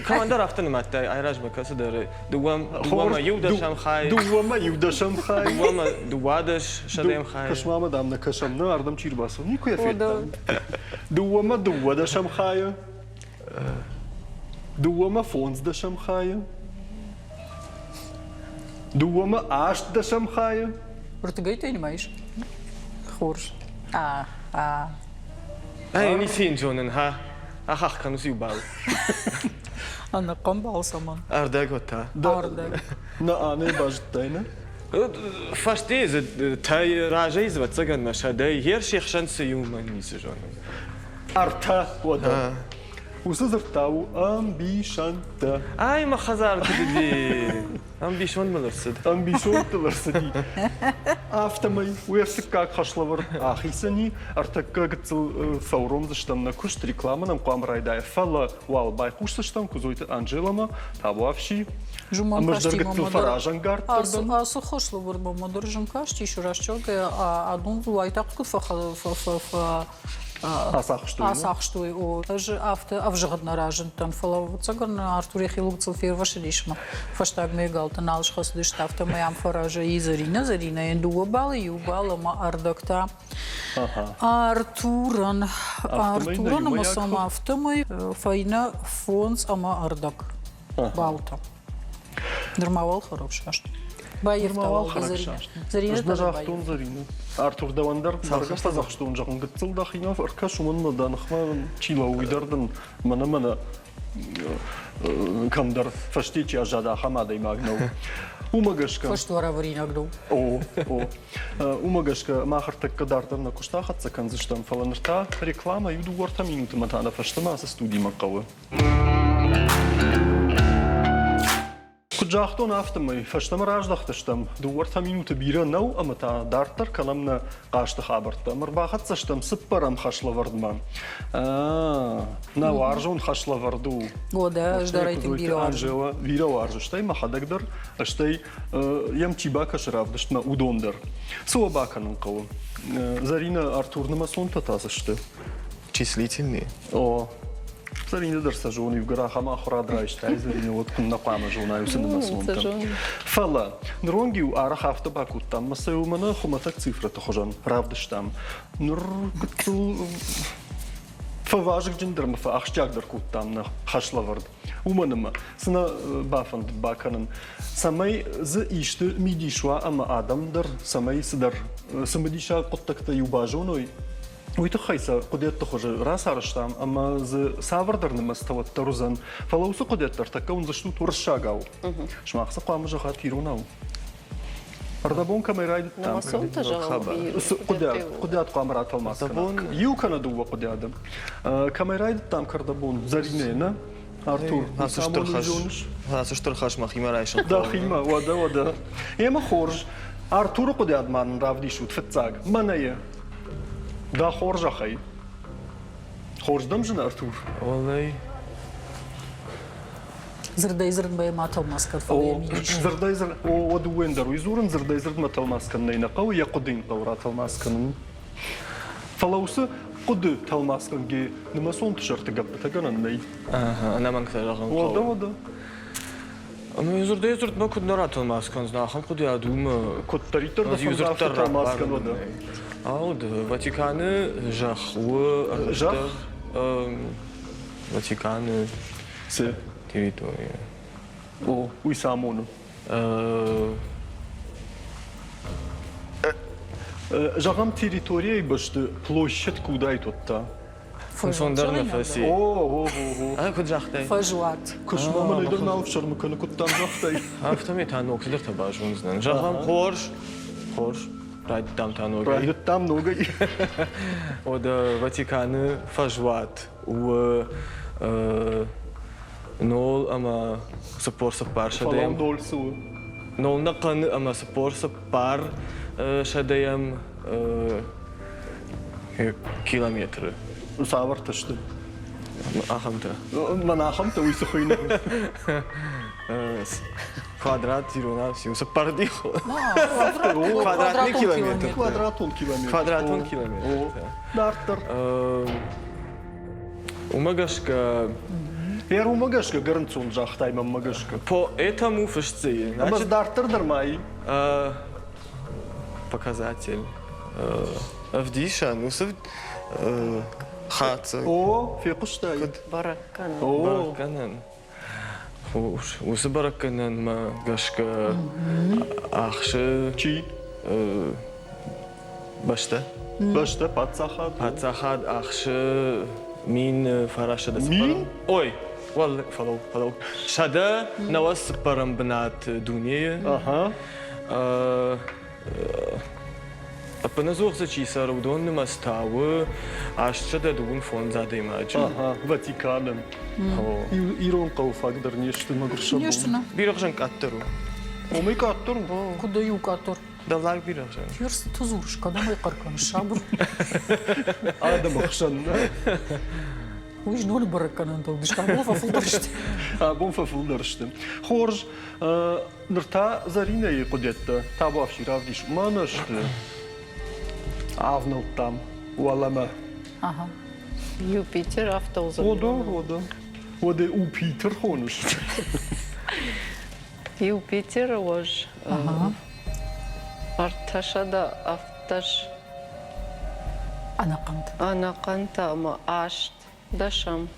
командир афтӕ нымадтай айразмӕ кӕцыдӕр дыууӕмӕ иу дӕсӕм хай. Дыууӕмӕ иу дӕсӕм хай. Дыууӕмӕ дыууадӕс сӕдӕм хай. Кӕс-ма, дам, нӕ кӕсӕм, нӕ ардӕм чи рбацыд, никуы йӕ федтам. Дыууӕмӕ дыууӕ дӕсӕм хайы. Дыууӕмӕ фондз дӕсӕм хайы. Дыууӕмӕ аст дӕсӕм хайы. Ӕртыгӕйттӕй нымайыс? Хорз. А, а. Ӕй, ницы йын зонын, ха? Ахахх кӕнус иу бал. Ӕнӕхъӕн бал цӕмӕн? Ӕрдӕг уӕд та. Ӕрдӕг. Нӕ, ӕнӕ базыдтай, нӕ? Фӕстейы дзы тӕй разӕй дзы ӕвӕццӕгӕн мӕ сӕдӕй йе се хсӕн цы иумӕ ницы зонын. Ӕртӕ уӕдӕ. Уыцы дзырдта у ӕмбисӕндтӕ. Ай, мӕ хӕдзар куыд уыди! Ӕмбисонд мыл ӕрцыд. Ӕмбисонд дыл ӕрцыди. Афтӕмӕй уе ртыккаг хӕслӕвӕрд ахицӕн и. Ӕртӕккӕ гыццыл фӕуромдзыстӕм нӕ куыст, рекламӕ нӕм хъуамӕ райдайа, фӕлӕ уал байхъусдзыстӕм Куыдзойты Анжеламӕ, табуафси. Зымӕн Ӕмӕ ӕз дӕр гыццыл фӕразӕнгарддӕр дӕн. Ацы хӕслӕвӕрдмӕ мӕ дӕр зын кастис, рӕстӕгӕй адон уайтагъд куыд Ацахстой. Ацахстой, о. Ӕз афтӕ ӕвзыгъд нӕ разындтӕн, фӕлӕ ӕвӕццӕгӕн Артур йӕхи лугцыл фервӕсыдис ӕмӕ фӕстагмӕ галты нал схӕцыдысты, афтӕмӕй ам фӕразӕй и Зӕринӕ. Зӕринӕйӕн дыууӕ балы, иу бал ӕмӕ ӕрдӕг та Артурӕн. Артурӕн ӕмӕ сӕм афтӕмӕй фӕйнӕ фондз ӕмӕ ӕрдӕг балтӕ. Нырма уал хӕрӕгсаст. Баййӕфта уал Зӕринӕ. Зӕринӕ дӕр загътон Зӕринӕ. Артур, дӕуӕн дӕр бӕргӕ фӕдзӕхстон, зӕгъын, гыццыл дӕхимӕ ӕркӕс, уымӕн ӕмӕ дӕ ныхмӕ чи лӕууы, уый дӕр дын мӕнӕ-мӕнӕ кӕмдӕр фӕсте чи аззад, ахӕм адӕймаг нӕу. Уымӕ гӕсгӕ. Фӕстуарӕвӕринаг нӕу. О, о. Уымӕ гӕсгӕ мах ӕртӕккӕ дарддӕр нӕ куыст ахӕццӕ кӕндзыстӕм, фӕлӕ ныр та рекламӕ иу дыууӕ-ӕртӕ минутмӕ та нӕ фӕстӕмӕ ацы студимӕ хъӕуы. Куыд загътон, афтӕмӕй фӕстӕмӕ раздӕхтыстӕм. Дыууӕ-ӕртӕ минуты бирӕ нӕу ӕмӕ та дарддӕр кӕнӕм нӕ хъазты хабӕрттӕ. Ӕмӕ ӕрбахӕццӕ стӕм цыппӕрӕм хӕслӕвӕрдмӕ. Нӕ уарзон хӕслӕвӕрд у. О, дӕ, ӕз дӕр ӕй тынг бирӕ уарзын. Анжела бирӕ уарзы, стӕй мӕхӕдӕг дӕр, стӕй йӕм чи бакӕсы равдыстмӕ, уыдон дӕр. Цы уӕ бакӕнын хъӕуы? Зӕринӕ, Артур нымӕцонтӕ та цы сты? Числительные. О, Зӕринӕ дӕр сӕ зоны, иугӕр ахӕм ахуырад райстай, Зӕринӕ, уӕд куыннӕ хъуамӕ зонай уыцы нымӕцонтӕ. Фӕлӕ ныронг-иу арӕх афтӕ бакодтам, ӕмӕ сӕ мӕнӕ хуымӕтӕг цифрӕты хуызӕн равдыстам. Ныр гыццыл фӕвазыгджындӕр ӕмӕ фӕахсджиагдӕр кодтам нӕ хӕслӕвӕрд. Уымӕн ӕмӕ цы нӕ бафӕндыд бакӕнын, цӕмӕй дзы исты мидис уа ӕмӕ адӕм дӕр цӕмӕй цыдӕр цымыдисаг хъуыддӕгтӕ иу базоной, Уый тыххӕй сӕ хъуыдыйӕдты хуызы рацарӕзтам ӕмӕ дзы цавӕрдӕр нымӕцтӕ уӕддӕр уыдзӕн. Фӕлӕ уыцы хъуыдыйӕдтӕ ӕртӕккӕ уындзыстут уырыссагау. Сымах сӕ хъуамӕ зӕгъат иронау. Ӕрдӕбон кӕмӕй райдыдтам? Хъуыдыйад хъуамӕ ратӕлмац кӕнӕм. Иу кӕнӕ дыууӕ хъуыдыйады. Кӕмӕй райдыдтам кӕрдӕбон? Зӕринӕ, нӕ? Артур, ацы стыр хӕс, ацы стыр хӕс мӕхимӕ райсын. Дӕхимӕ, уӕдӕ, уӕдӕ. Емӕ хорз. Артуры хъуыдыйад ма нын равдисут фыццаг. Мӕнӕ йӕ. Дӕ хорзӕхӕй. Хорз дӕм зыны, Артур? Олай. Дзырдӕй дзырдмӕ ма тӕлмац кӕн, фӕлӕ йӕ мидис. Дзырдӕй дзырд, о, уӕд уӕн дӕр уый дзурын, дзырдӕй дзырдмӕ тӕлмац кӕнын нӕ хъӕуы, йӕ хъуыды йын хъӕуы ратӕлмац кӕнын. Фӕлӕ уыцы хъуыды тӕлмацгӕнгӕ нымӕцонты сӕрты гӕппытӕгӕнӕн нӕй. Ӕнӕмӕнг зӕгъын хъӕуы. Уӕдӕ, уӕдӕ. Ӕмӕ дзырдӕй дзырдмӕ куыд нӕ ратӕлмац кӕндзынӕ, ахӕм хъуыдыйад уымӕ. Куыддӕриддӕр дӕ фӕнды, афтӕ тӕлмац кӕн уӕдӕ. Ау, Ватиканы зӕхх у Зӕхх? Ватиканы Цы? территория. О, уый цы амоны? Зӕгъӕм, территорияйы бӕсты площадь куы уыдаид, уӕд та? Ӕнцондӕр нӕ фӕци. О, о, о, о. Куыд загътай? Фӕзуат. Куыстмӕ мӕнӕй дӕр нал ӕфсӕрмы кӕны, куыд дӕм загътай? Афтӕмӕй та ног цыдӕртӕ базондзынӕн. Зӕгъӕм, хорз, хорз. Райдыдтам та ногӕй. Райдыдтам ногӕй. Уӕдӕ Ватиканы фӕзуат у нол ӕмӕ 44 сӕдӕйӕм. Фӕлӕ нол цы у? Нол нӕхъӕн ӕмӕ 44 сӕдӕйӕм километры. Цавӕртӕ сты? Ахӕмтӕ. Мӕн ахӕмтӕ уый цы хуыйны? Квадрат иронау циу? Цыппӕрдих. Квадратный километр. Квадратон километр. Квадратон километр. Дарддӕр. Уымӕ гӕсгӕ Ер уымӕ гӕсгӕ гӕрнцон загътай мӕнмӕ гӕсгӕ. По этому фысты. Ӕмӕ дарддӕр дӕр ма и? Показатель. Ӕвдисӕн, уыцы хатдзӕг. О, фехъуыстай? Бӕрӕггӕнӕн. Бӕрӕггӕнӕн. Уыцы бӕрӕггӕнӕнмӕ гӕсгӕ ахсы Чи? бӕстӕ. Бӕстӕ, паддзахад. Паддзахад ахсы. 1904. Мин? Ой, уӕл, фӕлӕуу, фӕлӕуу. 194 бынат дунейы. Ага. Ӕппынӕдзух дзы чи цӕры, уыдон нымӕц та у 825 адӕймаджы. Ага, Ватиканы. Ирон хъӕуы фаг дӕр не сты, мӕгуыр сӕ Не сты, нӕ. Бирӕгъзӕн къаддӕр у. Омӕй къаддӕр у? Куыд иу къаддӕр? Дӕллаг бирӕгъзӕн. Ферс, ты дзурыс, кӕдӕм ӕй хъӕр кӕныс, сабыр. Адӕмы хсӕн, нӕ? Уый зноны бӕрӕггӕнӕнтыл дысты, абон фӕфылдӕр сты. Абон фӕфылдӕр сты. Хорз, ныр та Зӕринӕйы хъуыдӕттӕ табуафси равдис. Мӕнӕ сты. Авнӕлдтам уӕлӕмӕ. Ага. Юпитер афтӕ уыдзӕн. Ода, ода. Уӕдӕ Юпитер хоныс? Юпитеры уӕз 370 Ӕнӕхъӕнтӕ. Ӕнӕхъӕнтӕ ӕмӕ аст дӕсӕм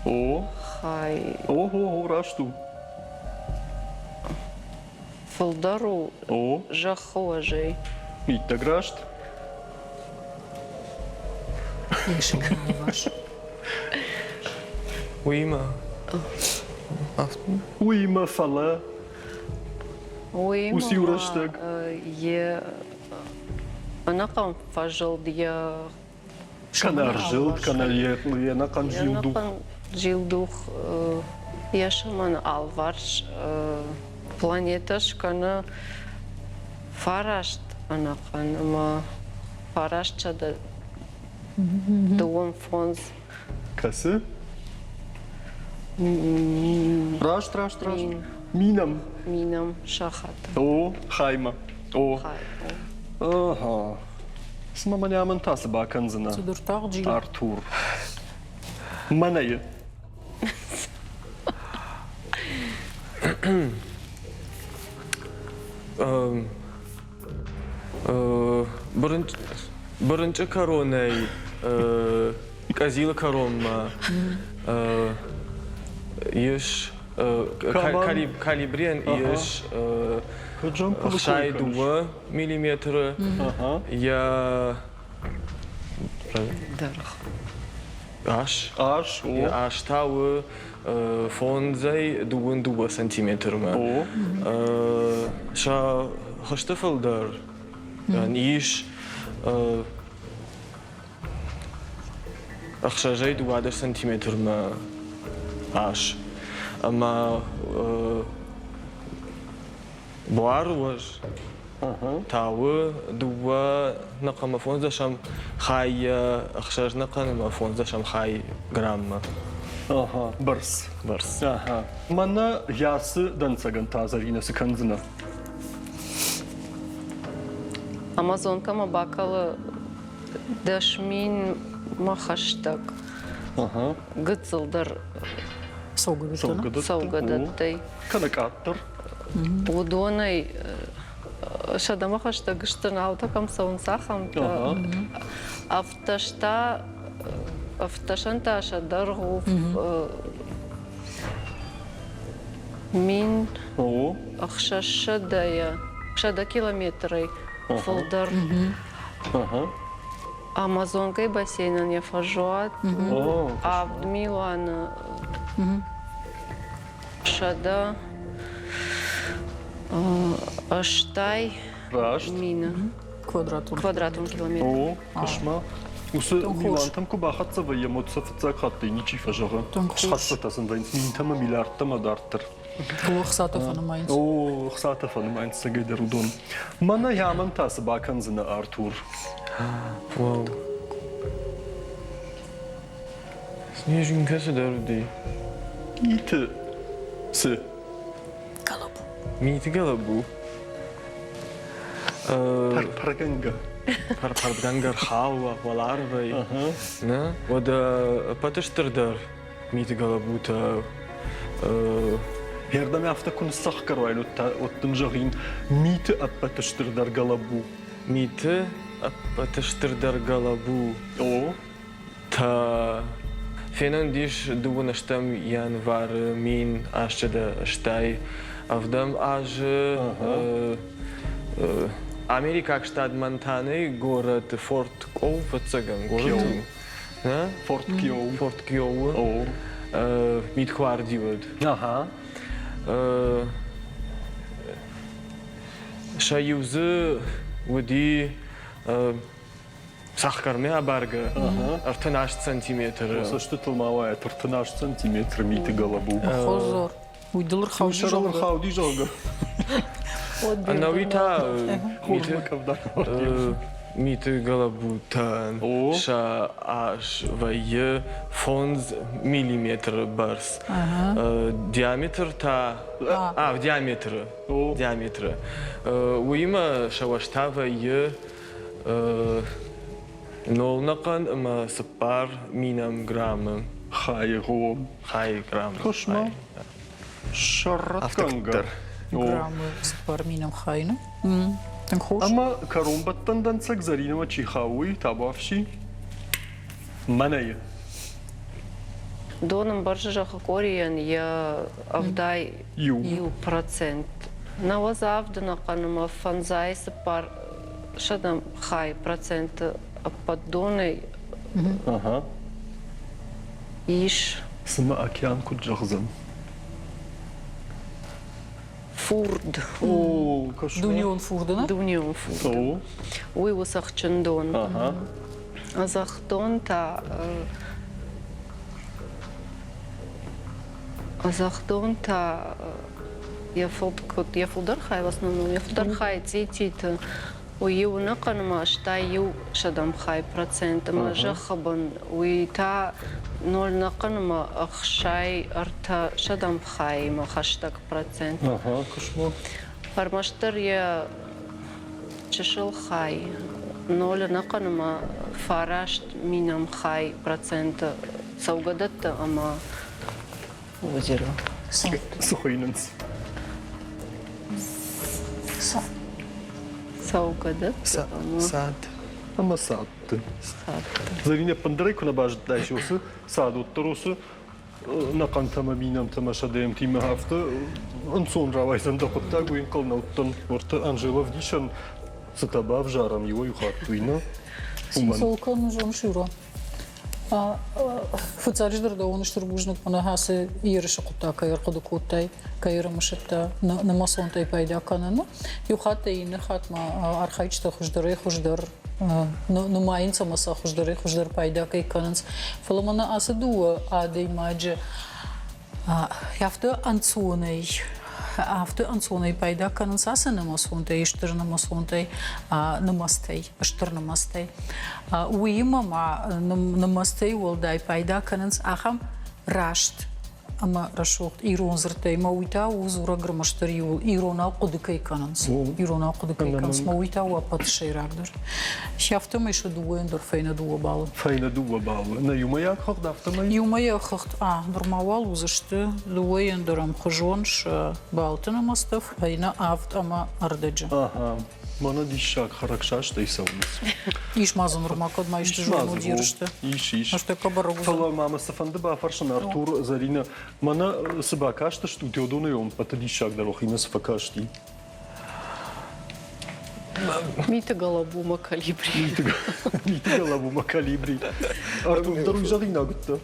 О. хай. О, раст у. Фылдӕр у О. зӕххы уӕзӕй. Иттӕг раст. Уыимӕ Уыимӕ фӕлӕ Уыимӕ уыцы-иу рӕстӕг йе ӕнӕхъӕн фӕзылд йӕ кӕнӕ ӕрзылд, кӕнӕ йе ӕнӕхъӕн зилдух. Зилдух йӕ сӕмӕны алварс планетӕ скӕны фараст ӕнӕхъӕн ӕмӕ 925. Кӕсы? Раст, раст, раст. Минӕм. Минӕм сахаты. О, хаймӕ. О. Хай. Ага. Цымӕ мӕнӕ амӕн та цы бакӕндзынӕ? Цыдӕр тагъд зилы. Артур. Мӕнӕйы. Бырынчъы кӕронӕй къӕдзилы кӕронмӕ ис калибрийӕн ис 62 миллиметры. Йӕ Дӕргъ. Ас. Ас, о. Ас та у фондзӕй дыууын дыууӕ сантиметрмӕ. Сӕ хызты фылдӕр ис ӕхсӕзӕй 12 сантиметрмӕ ас. Ӕмӕ Буар уӕз тауы дыууӕ нӕхъӕмӕ фондздӕсӕм хайӕ ӕхсӕз нӕхъӕнмӕ фондздӕсӕм хай граммӕ. Ага, бӕрц. Бӕрц. Ага. Мӕнӕ ясы дӕнцӕгӕн та Зӕринӕ цы кӕндзынӕ? Амазонкӕмӕ бакӕлы 10 000-мӕ хӕстӕг. Гыццылдӕр цӕугӕдӕттӕ. Цӕугӕдӕттӕй. Кӕнӕ къаддӕр. Уыдонӕй сӕдӕмӕ хӕстӕг сты, наутӕ кӕм цӕуынц, ахӕмтӕ. Ӕвддӕстӕ, ӕвддӕсӕнтӕ сӕ дӕргъ у 1600-йӕ, 100 километрӕй фылдӕр. Амазонкӕйы бассейнӕн йӕ фӕзуат 7 000 180 Раст. мины. Квадратон. Квадратон километр. О, кӕс-ма. Уыцы милуантӕм куы бахӕццӕ вӕййӕм, уӕд сӕ фыццаг хаттӕй ничи фӕзӕгъы. Схӕццӕтӕ сын вӕййынц минтӕ ӕмӕ миллиардтӕ ӕмӕ дарддӕр. О, ӕхцатӕ фӕнымайынц. О, ӕхцатӕ фӕнымайынц цӕгӕйдӕр уыдон. Мӕнӕ ямӕн та цы бакӕндзынӕ, Артур? Вау. Снежинка цыдӕр уыди. Миты цы? Гӕлӕбу. Миты гӕлӕбу. Пӕрпӕргӕнгӕ. Пӕрпӕргӕнгӕ рхауа уӕларвӕй. Нӕ? Уӕдӕ ӕппӕты стырдӕр миты гӕлӕбутӕ Ардӕм афтӕ куы ныццӕхгӕр уаин, уӕд дын зӕгъин, миты ӕппӕты стырдӕр гӕлӕбу. Миты ӕппӕты стырдӕр гӕлӕбу. О. Та фенӕн ис дыууынӕстӕм январы 1887 азы америкаг штат Монтанайы горӕт Форт Къоу, фыццагӕн горӕт у. Форт Киоу. Форт Киоуы. Мидхуарди уыд. Ага. Сӕ иу дзы уыди цӕхгӕрмӕ абаргӕ 38 сантиметры. Цӕстытыл ма уайӕт 38 сантиметры миты гӕлӕбу. Хозор. Уый дыл ӕрхауди, Сӕрыл ӕрхауди, зӕгъгӕ. Ӕнӕуи та Хурмӕ къӕвда миты гӕлӕбутӕн сӕ ас вӕййы 5 миллиметры бӕрц. Диаметр та в диаметры диаметры. Уыимӕ сӕ уӕзта вӕййы нолнӕхъӕн ӕмӕ 4 минӕм граммы. Хайы гъом. Хайы граммы. Косма. Сӕррӕтгӕнгӕ. Граммы 4 минӕм хайы. Тынг хорз. Ӕмӕ кӕронбӕттӕн дӕнцӕг Зӕринӕмӕ чи хауы, табуафси? Мӕнӕй. Дон ӕмбӕрзы зӕххы къорийӕн йӕ 71%. Науӕдз авды ӕнӕхъӕн ӕмӕ 54 сӕдӕм хай проценты ӕппӕт донӕй ис. Цымӕ океан куыд зӕгъдзӕн? Фурд. О, кошмар. Дунеон фурды, нӕ? Дунеон фурд. Уый у цӕхджын дон. Зӕхдон та Зӕхдон та йӕ йӕ фылдӕр хай в основном йӕ фылдӕр хай цъититы уый иу ӕнӕхъӕнмӕ 81 сӕдӕм хай процент ӕмӕ зӕххы бын уый та ноль ӕнӕхъӕнмӕ 63 сӕдӕм хаимӕ хӕстӕг процент. Ага, кошмар. Ӕрмӕстдӕр йӕ чысыл хай ноль ӕнӕхъӕн ӕмӕ 9 минӕм хай проценты цӕугӕдӕттӕ ӕмӕ озеро. Цы хуыйнынц? Цӕугӕдӕттӕ ӕмӕ Цад. Ӕмӕ цадты. Цадты. Зӕринӕ, ӕппындӕрӕй куы нӕ базыдтаис уыцы цад, уӕддӕр уыцы нӕхъӕнтӕ ӕмӕ минӕмтӕ ӕмӕ сӕдӕйӕмтимӕ афтӕ ӕнцон рауайдзӕн дӕ хъуыддаг, уый ӕнхъӕл нӕ уыдтӕн. Уӕртӕ Анжела ӕвдисӕн цытӕ бавзарӕм иуӕй-иу хатт, уый нӕ. Цолкон зоныс, Юра, фыццаджыдӕр дӕуӕн стыр бузныг мӕнӕ ацы ерысы хъуыддаг кӕй ӕрхъуыды кодтай, кӕй ӕрымысыдтӕ нымӕцонтӕй пайда кӕныны. Иу хаттӕй иннӕ хатт ма архайджытӕ хуыздӕрӕй-хуыздӕр нымайынц ӕмӕ сӕ хуыздӕрӕй-хуыздӕр пайда кӕй кӕнынц. Фӕлӕ мӕнӕ ацы дыууӕ адӕймаджы афтӕ ӕнцонӕй афтӕ ӕнцонӕй пайда кӕнынц ацы нымӕцонтӕй, стыр нымӕцонтӕй, нымӕцтӕй, стыр нымӕцтӕй. Уыимӕ ма нымӕцтӕй уӕлдай пайда кӕнынц ахӕм раст ӕмӕ рӕсугъд ирон дзырдтӕй мӕ уый та у дзурӕг ӕрмӕстдӕр иуыл иронау хъуыды кӕй кӕнынц. Иронау хъуыды кӕй кӕнынц, мӕ уый та у ӕппӕты сӕйрагдӕр. Афтӕмӕй сӕ дыууӕйӕн дӕр фӕйнӕ дыууӕ баллы. Фӕйнӕ дыууӕ баллы. Нӕ иумӕйаг хыгъд афтӕмӕй? Иумӕйаг хыгъд, а, нырма уал уыдзысты дыууӕйӕн дӕр ӕмхуызон сӕ балты нымӕцтӕ фӕйнӕ авд ӕмӕ ӕрдӕджы. Ага. Мӕнӕ диссаг хӕрӕгсастӕй цӕуынц. Ис ма дзы нырма кӕд ма исты зонут ерысты. Ис, ис. Ныртӕккӕ бӕрӕг уыдзӕн. Фӕлӕ ма мӕ цыфӕнды бафӕрсын, Артур, Зӕринӕ, мӕнӕ цы бакастыстут, уыдоны ӕппӕты диссагдӕр уӕхимӕ цы фӕкасти? Миты гӕлӕбумӕ калибри. Миты гӕлӕбумӕ калибри. Артур, дӕр уый зӕгъинаг уыдтӕ?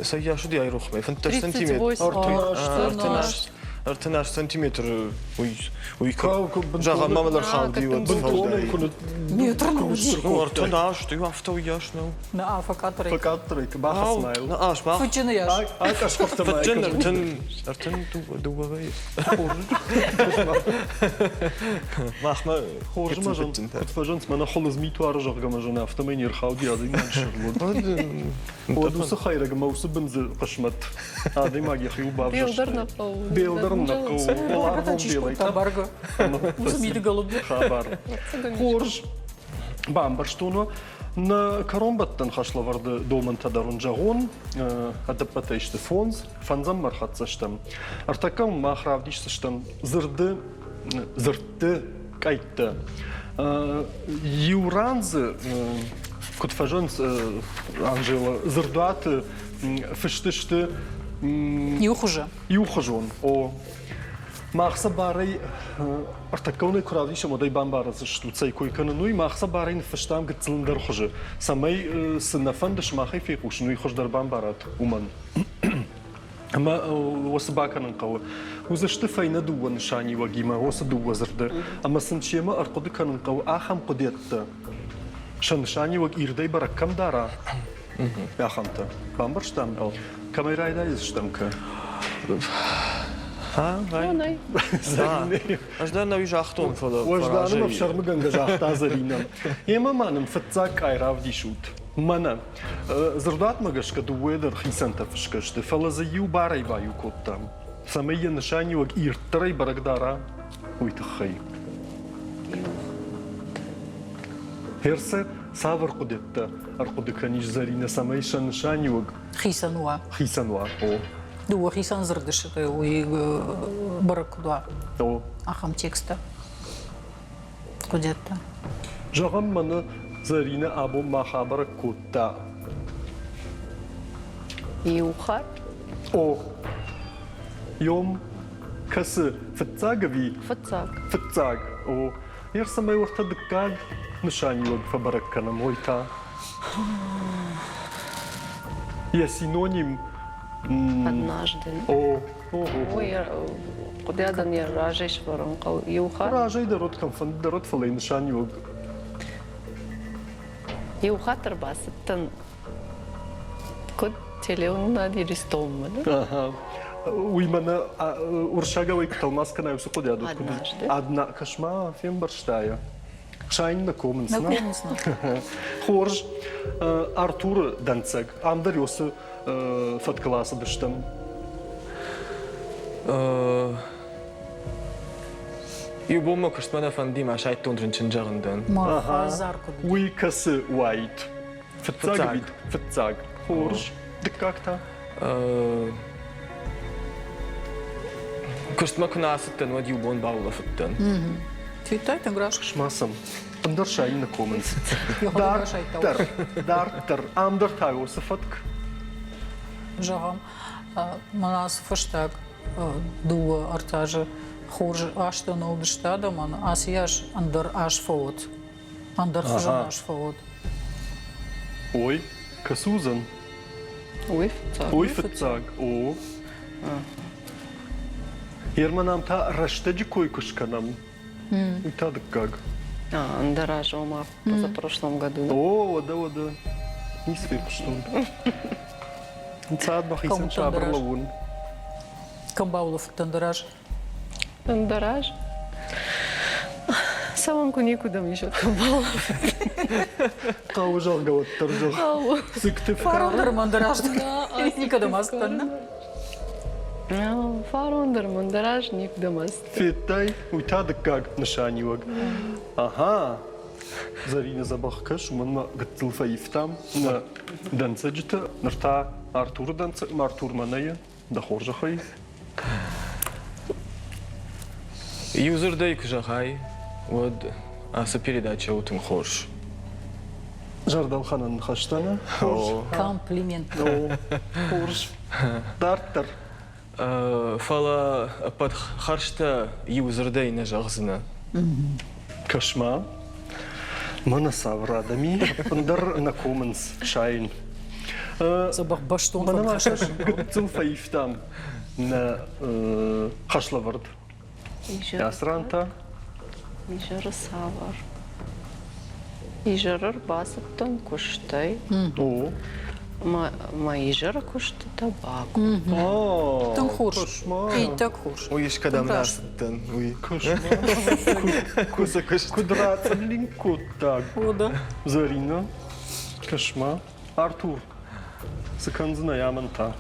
Цӕййас уыди айрохмӕ? 15 сантиметр. 38. 38 сантиметры уый уый зӕгъӕм мӕм ӕрхауди уӕд бынтонӕй куы Метр нӕ уыди. Ну, 38, иу афтӕ уыйас нӕу. Нӕ, фӕкъаддӕр. Фӕкъаддӕр бахӕцмӕ йыл. Нӕ, ас Фыджыны йас. Акъӕсхӕфтӕ Фыджын 32 вӕййы. Махмӕ Хорз мӕ зын, куыд фӕзынц, мӕнӕ хуылыдз митуары зӕгъгӕ мӕ зын, афтӕмӕй не рхауди адӕймаджы сӕргонд. Уӕд уыцы хӕйрӕг ӕмӕ уыцы бындзы хъысмӕт адӕймаг йӕхиуыл бавзӕрста. Бел дӕр нӕ хъӕуы. Бел дӕр нӕ хъӕуы. Уӕларвон белӕй Бӕргӕ. Уыцы мидгӕлы хабар. Хорз. Бамбӕрстон уӕ. Нӕ кӕронбӕттӕн хӕслӕвӕрды домӕнтӕ дӕр уын зӕгъон. Ӕдӕппӕтӕй сты фондз. Фӕндзӕммӕ ӕрхӕццӕ стӕм. Ӕртӕккӕ мах равдисдзыстӕм дзырды дзырдты къӕйттӕ. Иу ран дзы, куыд фӕзынц, Анжела, дзырдуаты фыст сты Иу хуызы. Иухуызон, о. Мах сӕ барӕй ӕртӕккӕ куы равдисӕм, уӕд ӕй бамбардзыстут, цӕй кой кӕнын, уый. Мах сӕ барӕй ныффыстам гыццыл ӕндӕр хуызы, цӕмӕй цы нӕ фӕнды сымахӕй фехъусын, уый хуыздӕр бамбарат, уымӕн. Ӕмӕ уыцы бакӕнын хъӕуы. Уыдзысты фӕйнӕ дыууӕ нысаниуӕгимӕ уыцы дыууӕ дзырды, ӕмӕ сын семӕ ӕрхъуыды кӕнын хъӕуы ахӕм хъуыдыйӕдтӕ, сӕ нысаниуӕг ирдӕй бӕрӕг кӕм дара, ахӕмтӕ. Бамбӕрстам? Кӕмӕй райдайдзыстӕм, кӕ? Ӕз дӕр нӕуи загътон, фӕлӕ Уӕздан ӕмӕ ӕфсӕрмыгӕнгӕ загъта Зӕринӕ. Емӕ ма нын фыццаг къай равдисут. Мӕнӕ. Дзырдуатмӕ гӕсгӕ дыууӕ дӕр хицӕнтӕ фысгӕ сты, фӕлӕ дзы иу барӕй баиу кодтам, цӕмӕй йӕ нысаниуӕг ирддӕрӕй бӕрӕг дара, уый тыххӕй. Херсе цавӕр хъуыдыйӕдтӕ ӕрхъуыды кӕнис, Зӕринӕ, цӕмӕй сӕ нысаниуӕг хицӕн уа? Хицӕн уа, о. Дыууӕ хицӕн дзырды уый бӕрӕг куыд уа? О. Ахӕм тексттӕ. Хъуыдиӕдтӕ. Зӕгъӕм, мӕнӕ Зӕринӕ абон мах абӕрӕг кодта. Иу хатт? О. Йом кӕцы, фыццаг ӕви? Фыццаг. Фыццаг, о. Ер цӕмӕй уӕртӕ дыккаг нысаниуӕг фӕбӕрӕг кӕнӕм, уый та? Йӕ синоним Однажды. О, Ой, хъуыдыйадӕн йӕ разӕй сӕвӕрын хъӕуы иу хатт. Разӕй дӕр уыд, кӕмфӕнды дӕр уыд, фӕлӕ йын нысаниуӕг. Иу хатт ӕрбацыдтӕн куыд телеуынынад Иристонмӕ. Ага. Уый мӕнӕ уырыссагау куы тӕлмац кӕнай, уыцы хъуыдыйад уыд куыд? Однажды. Одна, кӕс-ма, фембӕрста йӕ. Сайын нӕ комынц, нӕ? Комынц, нӕ. Хорз. Артуры дӕнцӕг. Ам дӕр уыцы фӕткыл ацыдыстӕм. Иу бон мӕ куыстмӕ нӕ фӕнди, мӕ сайдтон рынчын зӕгъын дӕн. Уый кӕцы уаид? Фыццаг вид? Фыццаг. Хорз. Дыккаг та? Куыстмӕ куы нӕ ацыдтӕн, уӕд иу бон баулӕфыдтӕн. Федтай тынг раст. Сма сӕм. Ӕндӕр сайын нӕ комынц. Дарддӕр, дарддӕр, ам дӕр та уыцы фӕтк. Зӕгъӕм, мӕн ацы фӕстаг дыууӕ ӕртӕ азы хорз азтӕ нӕ уыдысты адӕмӕн, ацы аз ӕндӕр аз фӕуӕд. Ӕндӕр хуызӕн аз фӕуӕд. Ой, кӕцы уыдзӕн? Уый фыццаг. Уый фыццаг, о. Ерман ам та рӕстӕджы кой куы скӕнӕм, Уый та дыккаг. А, ӕндӕр аз, ома, позапрошлом году. О, уӕдӕ, уӕдӕ. Ницы фехъуыстон. Ӕнцад мӕхицӕн сабыр лӕууын. Кӕм баулӕфыдтӕ ӕндӕр аз? Ӕндӕр аз? Цӕуӕн куы никуыдӕм ис, кӕм баулӕфыд. Хъӕуы, зӕгъгӕ, уӕддӕр зӕгъ. Хъӕуы. Фарон дӕр ма ӕндӕр аз никӕдӕм ацыдтӕн, нӕ? Фарон дӕр мын дӕр аз никуыдӕм ацыдтӕн. Федтай, уый та дыккаг нысаниуӕг. Аха, Зӕринӕ дзӕбӕх кӕс, уымӕн мӕ гыццыл фӕивтам нӕ дӕнцӕджытӕ. Ныр та Артуры дӕнцӕгмӕ Артур мӕнӕ дӕ хорзӕхӕй. Иу дзырдӕй куы зӕгъай, уӕд ацы передачӕ у тынг хорз. Зӕрдӕлхӕнӕн ныхӕстӕ нӕ? Хорз. Комплимент. Хорз. Дарддӕр. Фӕлӕ ӕппӕт хӕрзтӕ иу дзырдӕй нӕ зӕгъдзынӕ. Кӕс-ма, мӕнӕ цавӕр адӕм и, ӕппындӕр нӕ комынц сайын. Дзӕбӕх бӕстон Мӕнӕ ма гыццыл фӕивтам нӕ хӕслӕвӕрд. Ацы ран та? Изӕры цавӕр? Изӕры ӕрбацыдтӕн куыстӕй. О. Мӕ изӕры куыстытӕ бакодтон. Тынг хорз. Иттӕг хорз. Уый искӕдӕм нӕ ацыдтӕн, уый. Куыд рацъыллинг кодта Зӕринӕ? Кӕс-ма. Артур, цы кӕндзынӕ амӕн та?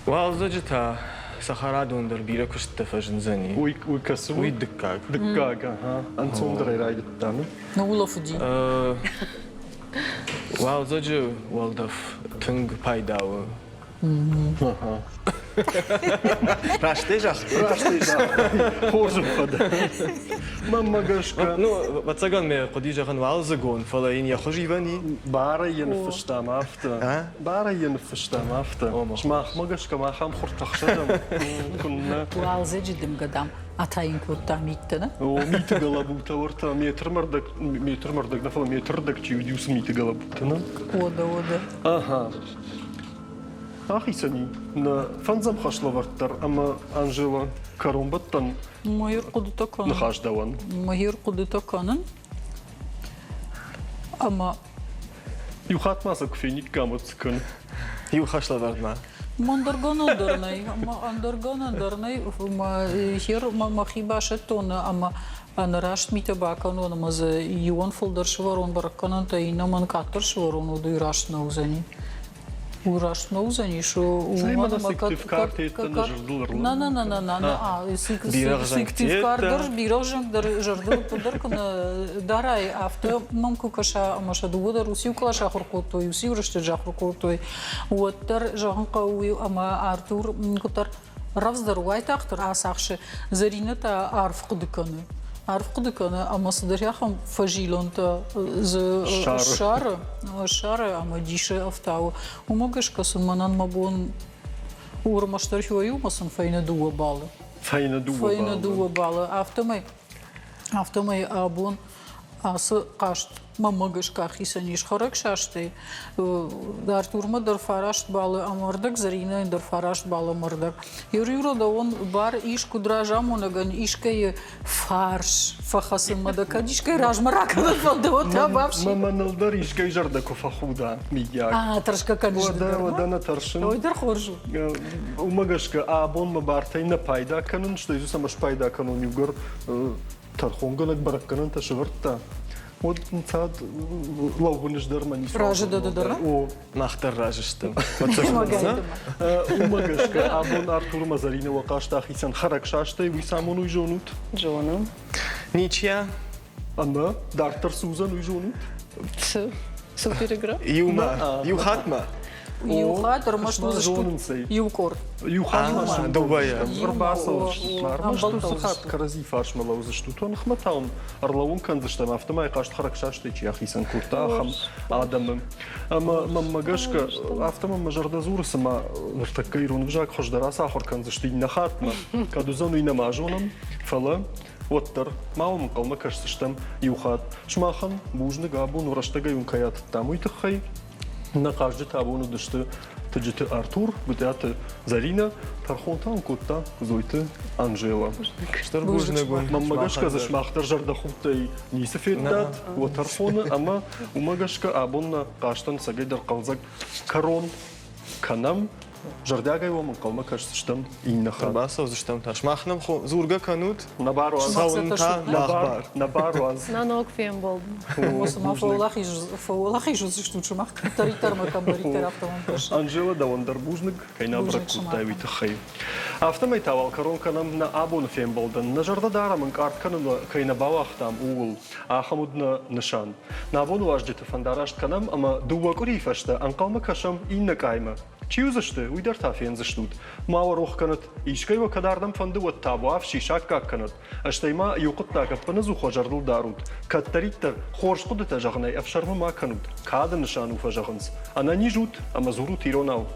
Уалдзӕджы та цӕхӕрадон дӕр бирӕ куыстытӕ фӕзындзӕни. Уый, уый кӕцы Уый дыккаг. Дыккаг, ага. Ӕнцондӕрӕй райдыдта, ну? Ныуулӕфыди. Уалдзӕджы уӕлдӕф тынг пайда у. Растӕй загътай? Растӕй загътай. Хорз ын фӕдӕ. Мӕнмӕ гӕсгӕ. Ну, ӕвӕццӕгӕн мӕ хъуыди зӕгъын уалдзыгон, фӕлӕ йын йӕ хуыз ивӕн и. Барӕй йӕ ныффыстам афтӕ. Барӕй йӕ ныффыстам афтӕ. Сымахмӕ гӕсгӕ мах ам хуртӕ хсӕдӕм. Куыннӕ. Уалдзӕджы дымгӕ, дам, атайын кодта миттӕ, нӕ? О, миты гӕлӕбутӕ уӕртӕ метрмӕрдӕг, метрмӕрдӕг нӕ, фӕлӕ метрдӕг чи уыди, уыцы миты гӕлӕбутӕ, нӕ? Ода, ода. Ага. Ахицӕн и нӕ фӕндзӕм хӕслӕвӕрд дӕр ӕмӕ Анжела кӕронбӕттӕн Мӕ хъуыдытӕ кӕнын. Ныхас дӕуӕн. Мӕ хъуыдытӕ кӕнын. Ӕмӕ Иу хатт ма сӕ куы фениккам, уӕд цы кӕны? Иу хӕслӕвӕрд ма. Ӕндӕргӕнӕн дӕр нӕй. Ӕндӕргӕнӕн дӕр нӕй. Хер мӕхи басӕттон ӕмӕ ӕнӕраст митӕ бакӕнон ӕмӕ дзы иуӕн фылдӕр сывӕрон бӕрӕггӕнӕнтӕ, иннӕмӕн къаддӕр сывӕрон, уӕд уый раст нӕ уыдзӕни. Уый раст нӕ уыдзӕнис, уымӕн ӕмӕ Сыктывкар зӕрдыл На на на на на на Сыктывкар дӕр бирӕгъзӕнг дӕр зӕрдыл дӕр куы нӕ дарай, афтӕ мӕм куы кӕса, ӕмӕ сӕ дыууӕ дӕр уыциу кълас ахуыр кодтой, уыциу рӕстӕджы ахуыр кодтой, уӕддӕр зӕгъын хъӕуы, ӕмӕ Артур куыддӕр рӕвдздӕр уайтагъддӕр ацахсы. Зӕринӕ та арф хъуыды кӕны. Арф хъуыды кӕны ӕмӕ цыдӕр ахӕм фӕзилӕнтӕ дзы ссары, ссары ӕмӕ дисы ӕфтауы. Уымӕ гӕсгӕ сын мӕнӕн мӕ бон у ӕрмӕстдӕр иумӕ сын фӕйнӕ дыууӕ баллы. Фӕйнӕ дыууӕ баллы. Фӕйнӕ дыууӕ баллы. Афтӕмӕй, афтӕмӕй абон ацы хъазт мӕнмӕ гӕсгӕ ахицӕн ис хӕрӕгсастӕй. Артурмӕ дӕр фараст баллы ӕмӕ ӕрдӕг, Зӕринӕйӕн дӕр фараст баллы ӕмӕ ӕрдӕг. Иу-иу бар ис куыд разамонӕгӕн искӕйы фарс фӕхӕцынмӕ дӕ кӕд искӕй размӕ ракӕнын фӕнды, уӕд та бафси. Мӕныл дӕр искӕй зӕрдӕ куы фӕхуда, миййаг. А, тӕрсгӕ кӕныс Уӕдӕ, уӕдӕ нӕ тӕрсын. Ой дӕр хорз у. Уымӕ гӕсгӕ абон мӕ бартӕй нӕ пайда кӕнын, стӕй дзы цӕмӕ спайда кӕнон иугӕр тӕрхонгӕнӕг бӕрӕггӕнӕнтӕ сӕвӕрдта, уӕд ӕнцад лӕууыныс дӕр мӕ ницы. Разы дӕ дӕр? О. Мах дӕр разы стӕм. Уымӕ гӕсгӕ абон Артур ӕмӕ Зӕринӕ уӕ хъазт ахицӕн хӕрӕгсастӕй, уый цамон уый зонут? Зонын. Ничья. Ӕмӕ дарддӕр цы уыдзӕн, уый зонут? Цы? Суперигра? Иумӕ. Иу хатмӕ. Иу хатт ӕрмӕст уыдзыстут иу къорд. Иу хатт дыууӕйӕ. Ӕрбацӕудзыстут. Ӕрмӕст уыцы хатт кӕрӕдзи фарсмӕ лӕудзыстут. Уӕ ныхмӕ та уын ӕрлӕууын кӕндзыстӕм, афтӕмӕй хъазт хӕрӕгсастӕй чи ахицӕн кодта, ахӕм адӕмы. Ӕмӕ мӕнмӕ гӕсгӕ, афтӕ мӕм мӕ зӕрдӕ дзуры, цыма ныртӕккӕ ирон ӕвзаг хуыздӕр ацахуыр кӕндзысты иннӕ хатмӕ. Кӕд уыдзӕн, уый нӕма зонӕм, фӕлӕ уӕддӕр ма уӕм ӕнхъӕлмӕ кӕсдзыстӕм иу хатт. Сымахӕн бузныг абон рӕстӕгӕй уын кӕй атыдтам, уый тыххӕй. Нӕ хъазджытӕ абон уыдысты Тыджыты Артур, Гуытъиаты Зӕринӕ, тӕрхон та уын кодта Зойты Анжела. Стыр бузныг уын. Мӕнмӕ гӕсгӕ дзы сымах дӕр зӕрдӕхудтӕй ницы федтат уӕ тӕрхоны ӕмӕ уымӕ гӕсгӕ абон нӕ хъазтӕн цӕгӕйдӕр хъӕлдзӕг кӕрон кӕнӕм. Зӕрдиагӕй уӕм ӕнхъӕлмӕ кӕсдзыстӕм иннӕ хатт. Ӕрбацӕудзыстӕм та. Сымах нӕм дзургӕ кӕнут? Нӕ бар уадз. Цӕуын та мах бар. Нӕ бар уадз. Нӕ ног фембӕлд. Цыма фӕуӕлахиз уыдзыстут сымах кӕддӕриддӕр ӕмӕ кӕмдӕриддӕр афтӕ уӕм кӕсы. Анжела, дӕуӕн дӕр бузныг, кӕй нӕ бӕрӕг кодтай, уый тыххӕй. Афтӕмӕй та уал кӕрон кӕнӕм нӕ абоны фембӕлдӕн. Нӕ зӕрдӕ дарӕм ӕнкъард кӕнын кӕй нӕ бауагътам, ууыл. Ахӕм уыд нӕ нысан. Нӕ абоны уазджыты фӕндараст кӕнӕм ӕмӕ дыууӕ къуырийы фӕстӕ ӕнхъӕлмӕ кӕсӕм иннӕ къаймӕ. Чи уыдзысты, уый дӕр та фендзыстут. Ма уӕ рох кӕнӕт, искӕй уӕ кӕд ардӕм фӕнды, уӕд табуафси саккаг кӕнӕт. Стӕй ма иу хъуыддаг ӕппынӕдзух уӕ зӕрдыл дарут. Кӕддӕриддӕр хорз хъуыдытӕ зӕгъынӕй ӕфсӕрмы ма кӕнут, кады нысан у фӕзӕгъынц. Ӕнӕниз ут ӕмӕ дзурут иронау.